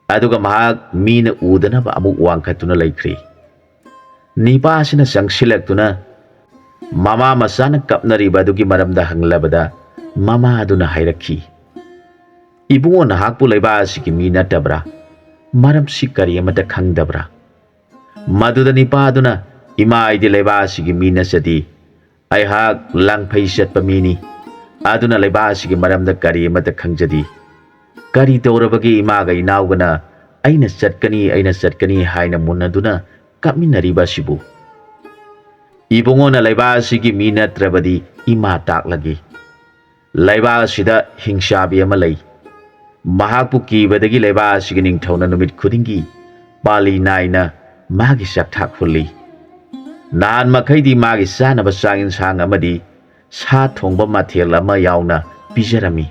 ꯑꯗꯨꯒ ꯃꯍꯥꯛ ꯃꯤꯅ ꯎꯗꯅꯕ ꯑꯃꯨꯛ ꯋꯥꯡꯈꯠꯇꯨꯅ ꯂꯩꯈ꯭ꯔꯦ꯫ ꯅꯤꯄꯥ ꯑꯁꯤꯅ ꯆꯪꯁꯤꯜꯂꯛꯇꯨꯅ ꯃꯃꯥ ꯃꯆꯥꯅ ꯀꯞꯅꯔꯤꯕ ꯑꯗꯨꯒꯤ ꯃꯔꯝꯗ ꯍꯪꯂꯕꯗ, ꯃꯃꯥ ꯑꯗꯨꯅ ꯍꯥꯏꯔꯛꯈꯤ, "ꯏꯕꯨꯡꯉꯣ, ꯅꯍꯥꯛꯄꯨ ꯂꯩꯕꯥꯛ ꯑꯁꯤꯒꯤ ꯃꯤ ꯅꯠꯇꯕ꯭ꯔꯥ? ꯃꯔꯝꯁꯤ ꯀꯔꯤ ꯑꯃꯠꯇ ꯈꯪꯗꯕ꯭ꯔꯥ?" ꯃꯗꯨꯗ ꯅꯤꯄꯥ ꯑꯗꯨꯅ, "ꯏꯃꯥ, ꯑꯩꯗꯤ ꯂꯩꯕꯥꯛ ꯑꯁꯤꯒꯤ ꯃꯤ ꯅꯠꯆꯗꯦ꯫ ꯑꯩꯍꯥꯛ ꯂꯥꯡꯐꯩ ꯆꯠꯄ ꯃꯤꯅꯤ꯫ ꯑꯗꯨꯅ ꯂꯩꯕꯥꯛ ꯑꯁꯤꯒꯤ ꯃꯔꯝꯗ ꯀꯔꯤ ꯑꯃꯠꯇ ꯈꯪꯖꯗꯦ꯫ ꯀꯔꯤ ꯇꯧꯔꯕꯒꯦ ꯏꯃꯥꯒ ꯏꯅꯥꯎꯒꯅ ꯑꯩꯅ ꯆꯠꯀꯅꯤ, ꯑꯩꯅ ꯆꯠꯀꯅꯤ ꯍꯥꯏꯅ ꯃꯨꯟꯅꯗꯨꯅ ꯀꯞꯃꯤꯟꯅꯔꯤꯕ ꯑꯁꯤꯕꯨ?" "ꯏꯕꯨꯡꯉꯣꯅ ꯂꯩꯕꯥꯛ ꯑꯁꯤꯒꯤ ꯃꯤ ꯅꯠꯇ꯭ꯔꯕꯗꯤ ꯏꯃꯥ ꯇꯥꯛꯂꯒꯦ꯫ ꯂꯩꯕꯥꯛ ꯑꯁꯤꯗ ꯍꯤꯡꯆꯥꯕꯤ ꯑꯃ ꯂꯩ꯫ ꯃꯍꯥꯛꯄꯨ ꯀꯤꯕꯗꯒꯤ ꯂꯩꯕꯥꯛ ꯑꯁꯤꯒꯤ ꯅꯤꯡꯊꯧꯅ ꯅꯨꯃꯤꯠ ꯈꯨꯗꯤꯡꯒꯤ ꯄꯥꯂꯤ ꯅꯥꯏꯅ ꯃꯥꯒꯤ ꯆꯥꯛꯊꯥꯛ ꯍꯨꯜꯂꯤ꯫ ꯅꯍꯥꯟ ꯃꯈꯩꯗꯤ ꯃꯥꯒꯤ ꯆꯥꯅꯕ ꯆꯥꯛ ꯏꯟꯁꯥꯡ ꯑꯃꯗꯤ ꯁꯥ ꯊꯣꯡꯕ ꯃꯊꯦꯜ ꯑꯃ ꯌꯥꯎꯅ ꯄꯤꯖꯔꯝꯃꯤ꯫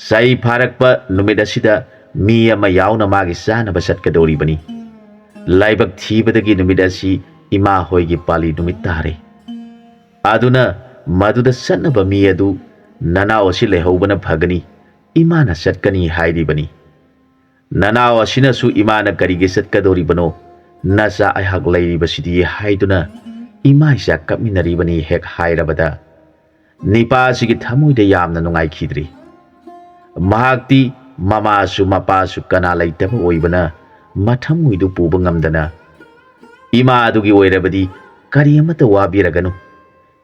ꯆꯍꯤ ꯐꯥꯔꯛꯄ ꯅꯨꯃꯤꯠ ꯑꯁꯤꯗ ꯃꯤ ꯑꯃ ꯌꯥꯎꯅ ꯃꯥꯒꯤ ꯆꯥꯅꯕ ꯆꯠꯀꯗꯧꯔꯤꯕꯅꯤ꯫ ꯂꯥꯏꯕꯛ ꯊꯤꯕꯗꯒꯤ ꯅꯨꯃꯤꯠ ꯑꯁꯤ ꯏꯃꯥ ꯍꯣꯏꯒꯤ ꯄꯥꯂꯤ ꯅꯨꯃꯤꯠ ꯇꯥꯔꯦ꯫ ꯑꯗꯨꯅ ꯃꯗꯨꯗ ꯆꯠꯅꯕ ꯃꯤ ꯑꯗꯨ ꯅꯅꯥꯎ ꯑꯁꯤ ꯂꯩꯍꯧꯕꯅ ꯐꯒꯅꯤ, ꯏꯃꯥꯅ ꯆꯠꯀꯅꯤ ꯍꯥꯏꯔꯤꯕꯅꯤ꯫ ꯅꯅꯥꯎ ꯑꯁꯤꯅꯁꯨ ꯏꯃꯥꯅ ꯀꯔꯤꯒꯤ ꯆꯠꯀꯗꯧꯔꯤꯕꯅꯣ, ꯅꯆꯥ ꯑꯩꯍꯥꯛ ꯂꯩꯔꯤꯕꯁꯤꯗꯤ ꯍꯥꯏꯗꯨꯅ ꯏꯃꯥ ꯏꯆꯥ ꯀꯞꯃꯤꯟꯅꯔꯤꯕꯅꯤ ꯍꯦꯛ ꯍꯥꯏꯔꯕꯗ ꯅꯤꯄꯥ ꯑꯁꯤꯒꯤ ꯊꯃꯣꯏꯗ ꯌꯥꯝꯅ ꯅꯨꯡꯉꯥꯏꯈꯤꯗ꯭ꯔꯤ꯫ ꯃꯍꯥꯛꯇꯤ ꯃꯃꯥꯁꯨ ꯃꯄꯥꯁꯨ ꯀꯅꯥ ꯂꯩꯇꯕ ꯑꯣꯏꯕꯅ ꯃꯊꯃꯣꯏꯗꯨ ꯄꯨꯕ ꯉꯝꯗꯅ, "ꯏꯃꯥ ꯑꯗꯨꯒꯤ ꯑꯣꯏꯔꯕꯗꯤ ꯀꯔꯤ ꯑꯃꯠꯇ ꯋꯥꯕꯤꯔꯒꯅꯨ꯫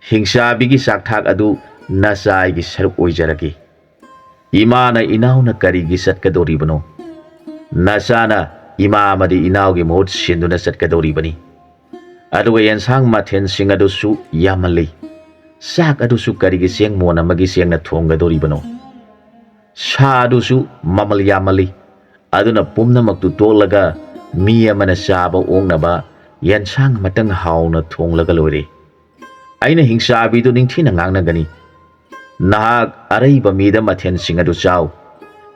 ꯍꯤꯡꯆꯥꯕꯤꯒꯤ ꯆꯥꯛꯊꯥꯛ ꯑꯗꯨ ꯅꯆꯥ ꯑꯩꯒꯤ ꯁꯔꯨꯛ ꯑꯣꯏꯖꯔꯒꯦ꯫ ꯏꯃꯥꯅ ꯏꯅꯥꯎꯅ ꯀꯔꯤꯒꯤ ꯆꯠꯀꯗꯧꯔꯤꯕꯅꯣ? ꯅꯆꯥꯅ ꯏꯃꯥ ꯑꯃꯗꯤ ꯏꯅꯥꯎꯒꯤ ꯃꯍꯨꯠ ꯁꯤꯟꯗꯨꯅ ꯆꯠꯀꯗꯧꯔꯤꯕꯅꯤ꯫ ꯑꯗꯨꯒ ꯌꯦꯟꯁꯥꯡ ꯃꯊꯦꯜꯁꯤꯡ ꯑꯗꯨꯁꯨ ꯌꯥꯝꯃꯜꯂꯤ꯫ ꯆꯥꯛ ꯑꯗꯨꯁꯨ ꯀꯔꯤꯒꯤ ꯆꯦꯡ ꯃꯣꯟ ꯑꯃꯒꯤ ꯆꯦꯡꯅ ꯊꯣꯡꯒꯗꯧꯔꯤꯕꯅꯣ? ꯁꯥ ꯑꯗꯨꯁꯨ ꯃꯃꯜ ꯌꯥꯝꯃꯜꯂꯤ꯫ ꯑꯗꯨꯅ ꯄꯨꯝꯅꯃꯛꯇꯨ ꯇꯣꯛꯂꯒ ꯃꯤ ꯑꯃꯅ ꯆꯥꯕ ꯑꯣꯛꯅꯕ ꯌꯦꯟꯁꯥꯡ ꯑꯃꯇꯪ ꯍꯥꯎꯅ ꯊꯣꯡꯂꯒ ꯂꯣꯏꯔꯦ꯫ ꯑꯩꯅ ꯍꯤꯡꯆꯥꯕꯤꯗꯨ ꯅꯤꯡꯊꯤꯅ ꯉꯥꯡꯅꯒꯅꯤ꯫ ꯅꯍꯥꯛ ꯑꯔꯩꯕ ꯃꯤꯗ ꯃꯊꯦꯜꯁꯤꯡ ꯑꯗꯨ ꯆꯥꯎ꯫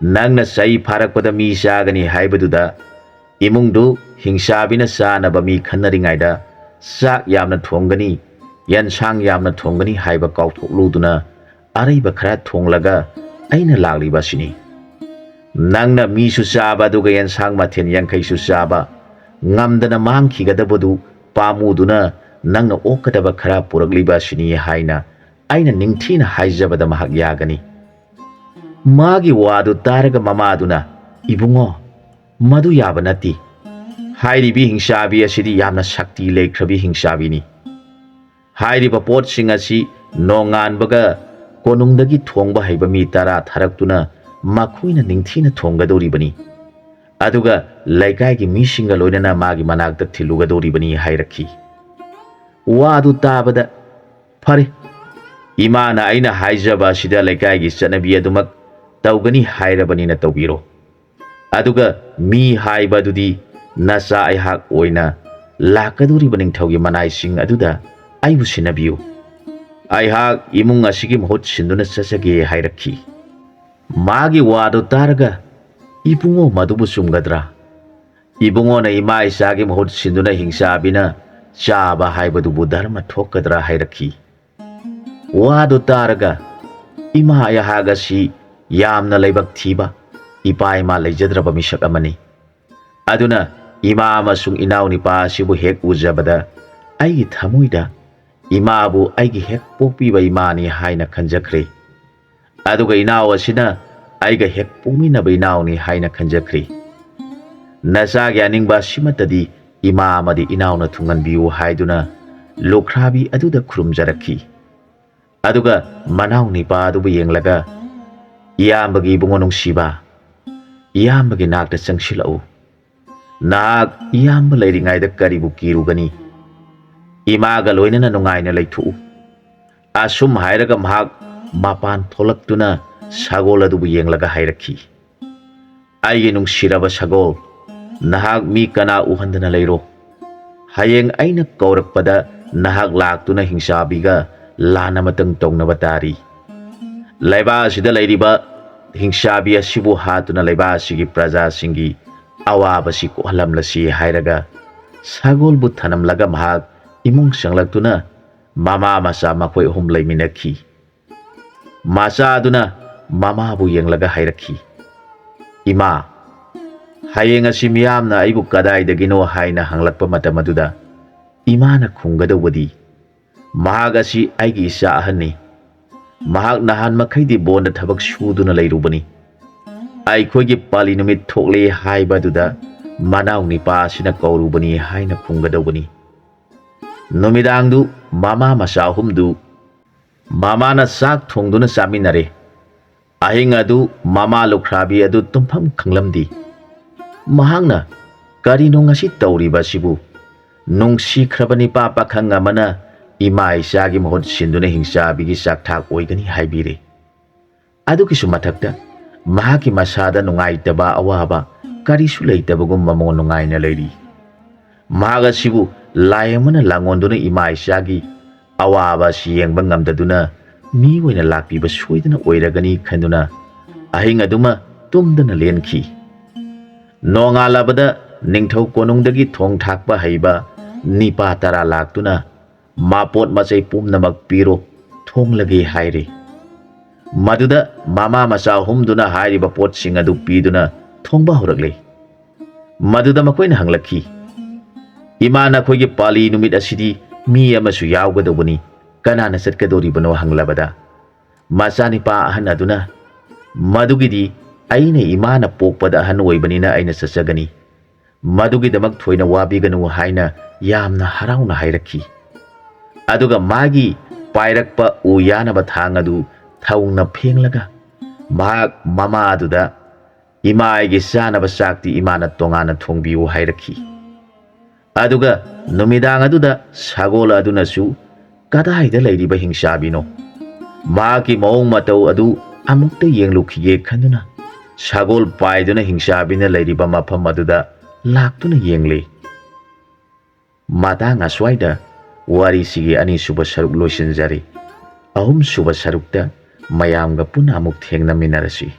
ꯅꯪꯅ ꯆꯍꯤ ꯐꯥꯔꯛꯄꯗ ꯃꯤ ꯆꯥꯒꯅꯤ ꯍꯥꯏꯕꯗꯨꯗ ꯏꯃꯨꯡꯗꯨ ꯍꯤꯡꯆꯥꯕꯤꯅ ꯆꯥꯅꯕ ꯃꯤ ꯈꯟꯅꯔꯤꯉꯩꯗ ꯆꯥꯛ ꯌꯥꯝꯅ ꯊꯣꯡꯒꯅꯤ, ꯌꯦꯟꯁꯥꯡ ꯌꯥꯝꯅ ꯊꯣꯡꯒꯅꯤ ꯍꯥꯏꯕ ꯀꯥꯎꯊꯣꯛꯂꯨꯗꯨꯅ ꯑꯔꯩꯕ ꯈꯔ ꯊꯣꯡꯂꯒ ꯑꯩꯅ ꯂꯥꯛꯂꯤꯕ ꯑꯁꯤꯅꯤ꯫ ꯅꯪꯅ ꯃꯤꯁꯨ ꯆꯥꯕ ꯑꯗꯨꯒ ꯌꯦꯟꯁꯥꯡ ꯃꯊꯦꯜ ꯌꯥꯡꯈꯩꯁꯨ ꯆꯥꯕ ꯉꯝꯗꯅ ꯃꯥꯡꯈꯤꯒꯗꯕꯗꯨ ꯄꯥꯝꯃꯨꯗꯨꯅ ꯅꯪꯅ ꯑꯣꯛꯀꯗꯕ ꯈꯔ ꯄꯨꯔꯛꯂꯤꯕ ꯑꯁꯤꯅꯤ ꯍꯥꯏꯅ ꯑꯩꯅ ꯅꯤꯡꯊꯤꯅ ꯍꯥꯏꯖꯕꯗ ꯃꯍꯥꯛ ꯌꯥꯒꯅꯤ꯫ ꯃꯥꯒꯤ ꯋꯥꯗꯨ ꯇꯥꯔꯒ ꯃꯃꯥꯗꯨꯅ, "ꯏꯕꯨꯡꯉꯣ, ꯃꯗꯨ ꯌꯥꯕ ꯅꯠꯇꯦ꯫ ꯍꯥꯏꯔꯤꯕꯤ ꯍꯤꯡꯆꯥꯕꯤ ꯑꯁꯤꯗꯤ ꯌꯥꯝꯅ ꯁꯛꯇꯤ ꯂꯩꯈ꯭ꯔꯕꯤ ꯍꯤꯡꯆꯥꯕꯤꯅꯤ꯫ ꯍꯥꯏꯔꯤꯕ ꯄꯣꯠꯁꯤꯡ ꯑꯁꯤ ꯅꯣꯡꯉꯥꯟꯕꯒ ꯀꯣꯅꯨꯡꯗꯒꯤ ꯊꯣꯡꯕ ꯍꯩꯕ ꯃꯤ ꯇꯔꯥ ꯊꯥꯔꯛꯇꯨꯅ ꯃꯈꯣꯏꯅ ꯅꯤꯡꯊꯤꯅ ꯊꯣꯡꯒꯗꯧꯔꯤꯕꯅꯤ꯫ ꯑꯗꯨꯒ ꯂꯩꯀꯥꯏꯒꯤ ꯃꯤꯁꯤꯡꯒ ꯂꯣꯏꯅꯅ ꯃꯥꯒꯤ ꯃꯅꯥꯛꯇ ꯊꯤꯜꯂꯨꯒꯗꯧꯔꯤꯕꯅꯤ" ꯍꯥꯏꯔꯛꯈꯤ꯫ ꯋꯥꯗꯨ ꯇꯥꯕꯗ, "ꯐꯔꯦ, ꯏꯃꯥꯅ ꯑꯩꯅ ꯍꯥꯏꯖꯕ ꯑꯁꯤꯗ ꯂꯩꯀꯥꯏꯒꯤ ꯆꯠꯅꯕꯤ ꯑꯗꯨꯃꯛ ꯇꯧꯒꯅꯤ ꯍꯥꯏꯔꯕꯅꯤꯅ ꯇꯧꯕꯤꯔꯣ꯫ ꯑꯗꯨꯒ ꯃꯤ ꯍꯥꯏꯕ ꯑꯗꯨꯗꯤ ꯅꯆꯥ ꯑꯩꯍꯥꯛ ꯑꯣꯏꯅ ꯂꯥꯛꯀꯗꯧꯔꯤꯕ ꯅꯤꯡꯊꯧꯒꯤ ꯃꯅꯥꯏꯁꯤꯡ ꯑꯗꯨꯗ ꯑꯩꯕꯨ ꯁꯤꯟꯅꯕꯤꯌꯨ꯫ ꯑꯩꯍꯥꯛ ꯏꯃꯨꯡ ꯑꯁꯤꯒꯤ ꯃꯍꯨꯠ ꯁꯤꯟꯗꯨꯅ ꯆꯠꯆꯒꯦ" ꯍꯥꯏꯔꯛꯈꯤ꯫ ꯃꯥꯒꯤ ꯋꯥꯗꯨ ꯇꯥꯔꯒ, "ꯏꯕꯨꯡꯉꯣ, ꯃꯗꯨꯕꯨ ꯆꯨꯝꯒꯗ꯭ꯔꯥ? ꯏꯕꯨꯡꯉꯣꯅ ꯏꯃꯥ ꯏꯆꯥꯒꯤ ꯃꯍꯨꯠ ꯁꯤꯟꯗꯨꯅ ꯍꯤꯡꯆꯥꯕꯤꯅ ꯆꯥꯕ ꯍꯥꯏꯕꯗꯨꯕꯨ ꯙꯔꯃ ꯊꯣꯛꯀꯗ꯭ꯔꯥ?" ꯍꯥꯏꯔꯛꯈꯤ꯫ ꯋꯥꯗꯨ ꯇꯥꯔꯒ, "ꯏꯃꯥ ꯑꯩꯍꯥꯛ ꯑꯁꯤ ꯌꯥꯝꯅ ꯂꯥꯏꯕꯛ ꯊꯤꯕ, ꯏꯄꯥ ꯏꯃꯥ ꯂꯩꯖꯗ꯭ꯔꯕ ꯃꯤꯁꯛ ꯑꯃꯅꯤ꯫ ꯑꯗꯨꯅ ꯏꯃꯥ ꯑꯃꯁꯨꯡ ꯏꯅꯥꯎꯅꯤꯄꯥ ꯑꯁꯤꯕꯨ ꯍꯦꯛ ꯎꯖꯕꯗ ꯑꯩꯒꯤ ꯊꯃꯣꯏꯗ ꯏꯃꯥꯕꯨ ꯑꯩꯒꯤ ꯍꯦꯛ ꯄꯣꯛꯄꯤꯕ ꯏꯃꯥꯅꯤ ꯍꯥꯏꯅ ꯈꯟꯖꯈ꯭ꯔꯦ꯫ ꯑꯗꯨꯒ ꯏꯅꯥꯎ ꯑꯁꯤꯅ ꯑꯩꯒ ꯍꯦꯛ ꯄꯣꯛꯃꯤꯟꯅꯕ ꯏꯅꯥꯎꯅꯤ ꯍꯥꯏꯅ ꯈꯟꯖꯈ꯭ꯔꯦ꯫ ꯅꯆꯥꯒꯤ ꯑꯅꯤꯡꯕ ꯑꯁꯤꯃꯠꯇꯗꯤ ꯏꯃꯥ ꯑꯃꯗꯤ ꯏꯅꯥꯎꯅ ꯊꯨꯡꯍꯟꯕꯤꯌꯨ" ꯍꯥꯏꯗꯨꯅ ꯂꯨꯈ꯭ꯔꯥꯕꯤ ꯑꯗꯨꯗ ꯈꯨꯔꯨꯝꯖꯔꯛꯈꯤ꯫ ꯑꯗꯨꯒ ꯃꯅꯥꯎ ꯅꯤꯄꯥ ꯑꯗꯨꯕꯨ ꯌꯦꯡꯂꯒ, "ꯏꯌꯥꯝꯕꯒꯤ ꯏꯕꯨꯡꯉꯣ ꯅꯨꯡꯁꯤꯕ, ꯏꯌꯥꯝꯕꯒꯤ ꯅꯥꯛꯇ ꯆꯪꯁꯤꯜꯂꯛꯎ꯫ ꯅꯍꯥꯛ ꯏꯌꯥꯝꯕ ꯂꯩꯔꯤꯉꯩꯗ ꯀꯔꯤꯕꯨ ꯀꯤꯔꯨꯒꯅꯤ? ꯏꯃꯥꯒ ꯂꯣꯏꯅꯅ ꯅꯨꯡꯉꯥꯏꯅ ꯂꯩꯊꯣꯛꯎ"꯫ ꯑꯁꯨꯝ ꯍꯥꯏꯔꯒ ꯃꯍꯥꯛ ꯃꯄꯥꯟ ꯊꯣꯛꯂꯛꯇꯨꯅ ꯁꯒꯣꯜ ꯑꯗꯨꯕꯨ ꯌꯦꯡꯂꯒ ꯍꯥꯏꯔꯛꯈꯤ, "ꯑꯩꯒꯤ ꯅꯨꯡꯁꯤꯔꯕ ꯁꯒꯣꯜ, ꯅꯍꯥꯛ ꯃꯤ ꯀꯅꯥ ꯎꯍꯟꯗꯅ ꯂꯩꯔꯣ꯫ ꯍꯌꯦꯡ ꯑꯩꯅ ꯀꯧꯔꯛꯄꯗ ꯅꯍꯥꯛ ꯂꯥꯛꯇꯨꯅ ꯍꯤꯡꯆꯥꯕꯤꯒ ꯂꯥꯟ ꯑꯃꯇꯪ ꯇꯧꯅꯕ ꯇꯥꯔꯤ꯫ ꯂꯩꯕꯥꯛ ꯑꯁꯤꯗ ꯂꯩꯔꯤꯕ ꯍꯤꯡꯆꯥꯕꯤ ꯑꯁꯤꯕꯨ ꯍꯥꯠꯇꯨꯅ ꯂꯩꯕꯥꯛ ꯑꯁꯤꯒꯤ ꯄ꯭ꯔꯖꯥꯁꯤꯡꯒꯤ ꯑꯋꯥꯕꯁꯤ ꯀꯣꯛꯍꯜꯂꯝꯂꯁꯤ" ꯍꯥꯏꯔꯒ ꯁꯒꯣꯜꯕꯨ ꯊꯅꯝꯂꯒ ꯃꯍꯥꯛ ꯏꯃꯨꯡ ꯆꯪꯂꯛꯇꯨꯅ ꯃꯃꯥ ꯃꯆꯥ ꯃꯈꯣꯏ ꯑꯍꯨꯝ ꯂꯩꯃꯤꯟꯅꯈꯤ꯫ ꯃꯆꯥ ꯑꯗꯨꯅ ꯃꯃꯥꯕꯨ ꯌꯦꯡꯂꯒ ꯍꯥꯏꯔꯛꯈꯤ, "ꯏꯃꯥ, ꯍꯌꯦꯡ ꯑꯁꯤ ꯃꯤꯌꯥꯝꯅ ꯑꯩꯕꯨ ꯀꯗꯥꯏꯗꯒꯤꯅꯣ ꯍꯥꯏꯅ ꯍꯪꯂꯛꯄ ꯃꯇꯝ ꯑꯗꯨꯗ ꯏꯃꯥꯅ ꯈꯨꯝꯒꯗꯧꯕꯗꯤ, 'ꯃꯍꯥꯛ ꯑꯁꯤ ꯑꯩꯒꯤ ꯏꯆꯥ ꯑꯍꯟꯅꯤ꯫ ꯃꯍꯥꯛ ꯅꯍꯥꯟ ꯃꯈꯩꯗꯤ ꯕꯣꯟꯗ ꯊꯕꯛ ꯁꯨꯗꯨꯅ ꯂꯩꯔꯨꯕꯅꯤ꯫ ꯑꯩꯈꯣꯏꯒꯤ ꯄꯥꯂꯤ ꯅꯨꯃꯤꯠ ꯊꯣꯛꯂꯦ ꯍꯥꯏꯕ ꯑꯗꯨꯗ ꯃꯅꯥꯎ ꯅꯤꯄꯥ ꯑꯁꯤꯅ ꯀꯧꯔꯨꯕꯅꯤ' ꯍꯥꯏꯅ ꯈꯨꯝꯒꯗꯧꯕꯅꯤ꯫ ꯅꯨꯃꯤꯗꯥꯡꯗꯨ ꯃꯃꯥ ꯃꯆꯥ ꯑꯍꯨꯝꯗꯨ ꯃꯃꯥꯅ ꯆꯥꯛ ꯊꯣꯡꯗꯨꯅ ꯆꯥꯃꯤꯟꯅꯔꯦ꯫ ꯑꯍꯤꯡ ꯑꯗꯨ ꯃꯃꯥ ꯂꯨꯈ꯭ꯔꯥꯕꯤ ꯑꯗꯨ ꯇꯨꯝꯐꯝ ꯈꯪꯂꯝꯗꯦ꯫ ꯃꯍꯥꯛꯅ, "ꯀꯔꯤꯅꯣ ꯉꯁꯤ ꯇꯧꯔꯤꯕ ꯑꯁꯤꯕꯨ? ꯅꯨꯡꯁꯤꯈ꯭ꯔꯕ ꯅꯤꯄꯥ ꯄꯥꯈꯪ ꯑꯃꯅ ꯏꯃꯥ ꯏꯆꯥꯒꯤ ꯃꯍꯨꯠ ꯁꯤꯟꯗꯨꯅ ꯍꯤꯡꯆꯥꯕꯤꯒꯤ ꯆꯥꯛꯊꯥꯛ ꯑꯣꯏꯒꯅꯤ" ꯍꯥꯏꯕꯤꯔꯦ꯫ ꯑꯗꯨꯒꯤꯁꯨ ꯃꯊꯛꯇ ꯃꯍꯥꯛꯀꯤ ꯃꯁꯥꯗ ꯅꯨꯡꯉꯥꯏꯇꯕ ꯑꯋꯥꯕ ꯀꯔꯤꯁꯨ ꯂꯩꯇꯕꯒꯨꯝ ꯃꯃꯣꯟ ꯅꯨꯡꯉꯥꯏꯅ ꯂꯩꯔꯤ꯫ ꯃꯍꯥꯛ ꯑꯁꯤꯕꯨ ꯂꯥꯏ ꯑꯃꯅ ꯂꯥꯡꯑꯣꯟꯗꯨꯅ ꯏꯃꯥ ꯏꯆꯥꯒꯤ ꯑꯋꯥꯕ ꯑꯁꯤ ꯌꯦꯡꯕ ꯉꯝꯗꯗꯨꯅ ꯃꯤ ꯑꯣꯏꯅ ꯂꯥꯛꯄꯤꯕ ꯁꯣꯏꯗꯅ ꯑꯣꯏꯔꯒꯅꯤ ꯈꯟꯗꯨꯅ ꯑꯍꯤꯡ ꯑꯗꯨꯃ ꯇꯨꯝꯗꯅ ꯂꯦꯟꯈꯤ꯫ ꯅꯣꯡꯉꯥꯜꯂꯕꯗ ꯅꯤꯡꯊꯧ ꯀꯣꯅꯨꯡꯗꯒꯤ ꯊꯣꯡ ꯊꯥꯛꯄ ꯍꯩꯕ ꯅꯤꯄꯥ ꯇꯔꯥ ꯂꯥꯛꯇꯨꯅ, "ꯃꯄꯣꯠ ꯃꯆꯩ ꯄꯨꯝꯅꯃꯛ ꯄꯤꯔꯣ, ꯊꯣꯡꯂꯒꯦ" ꯍꯥꯏꯔꯦ꯫ ꯃꯗꯨꯗ ꯃꯃꯥ ꯃꯆꯥ ꯑꯍꯨꯝꯗꯨꯅ ꯍꯥꯏꯔꯤꯕ ꯄꯣꯠꯁꯤꯡ ꯑꯗꯨ ꯄꯤꯗꯨꯅ ꯊꯣꯡꯕ ꯍꯧꯔꯛꯂꯦ꯫ ꯃꯗꯨꯗ ꯃꯈꯣꯏꯅ ꯍꯪꯂꯛꯈꯤ, "ꯏꯃꯥ, ꯅꯈꯣꯏꯒꯤ ꯄꯥꯂꯤ ꯅꯨꯃꯤꯠ ꯑꯁꯤꯗꯤ ꯃꯤ ꯑꯃꯁꯨ ꯌꯥꯎꯒꯗꯧꯕꯅꯤ, ꯀꯅꯥꯅ ꯆꯠꯀꯗꯧꯔꯤꯕꯅꯣ?" ꯍꯪꯂꯕꯗ, ꯃꯆꯥꯅꯤꯄꯥ ꯑꯍꯟ ꯑꯗꯨꯅ, "ꯃꯗꯨꯒꯤꯗꯤ ꯑꯩꯅ ꯏꯃꯥꯅ ꯄꯣꯛꯄꯗ ꯑꯍꯟ ꯑꯣꯏꯕꯅꯤꯅ ꯑꯩꯅ ꯆꯠꯆꯒꯅꯤ꯫ ꯃꯗꯨꯒꯤꯗꯃꯛ ꯊꯣꯏꯅ ꯋꯥꯕꯤꯒꯅꯨ" ꯍꯥꯏꯅ ꯌꯥꯝꯅ ꯍꯔꯥꯎꯅ ꯍꯥꯏꯔꯛꯈꯤ꯫ ꯑꯗꯨꯒ ꯃꯥꯒꯤ ꯄꯥꯏꯔꯛꯄ ꯎ ꯌꯥꯅꯕ ꯊꯥꯡ ꯑꯗꯨ ꯊꯧꯅ ꯐꯦꯡꯂꯒ ꯃꯍꯥꯛ ꯃꯃꯥ ꯑꯗꯨꯗ, "ꯏꯃꯥ, ꯑꯩꯒꯤ ꯆꯥꯅꯕ ꯆꯥꯛꯇꯤ ꯏꯃꯥꯅ ꯇꯣꯉꯥꯟꯅ ꯊꯣꯡꯕꯤꯌꯨ" ꯍꯥꯏꯔꯛꯈꯤ꯫ ꯑꯗꯨꯒ ꯅꯨꯃꯤꯗꯥꯡ ꯑꯗꯨꯗ ꯁꯒꯣꯜ ꯑꯗꯨꯅꯁꯨ, "ꯀꯗꯥꯏꯗ ꯂꯩꯔꯤꯕ ꯍꯤꯡꯆꯥꯕꯤꯅꯣ? ꯃꯍꯥꯛꯀꯤ ꯃꯑꯣꯡ ꯃꯇꯧ ꯑꯗꯨ ꯑꯃꯨꯛꯇ ꯌꯦꯡꯂꯨꯈꯤꯒꯦ" ꯈꯟꯗꯨꯅ ꯁꯒꯣꯜ ꯄꯥꯏꯗꯨꯅ ꯍꯤꯡꯆꯥꯕꯤꯅ ꯂꯩꯔꯤꯕ ꯃꯐꯝ ꯑꯗꯨꯗ ꯂꯥꯛꯇꯨꯅ ꯌꯦꯡꯂꯤ꯫ ꯃꯇꯥꯡ ꯑꯁ꯭ꯋꯥꯏꯗ ꯋꯥꯔꯤꯁꯤꯒꯤ ꯑꯅꯤꯁꯨꯕ ꯁꯔꯨꯛ ꯂꯣꯏꯁꯤꯟꯖꯔꯤ꯫ ꯑꯍꯨꯝꯁꯨꯕ ꯁꯔꯨꯛꯇ ꯃꯌꯥꯝꯒ ꯄꯨꯟꯅ ꯑꯃꯨꯛ ꯊꯦꯡꯅꯃꯤꯟꯅꯔꯁꯤ꯫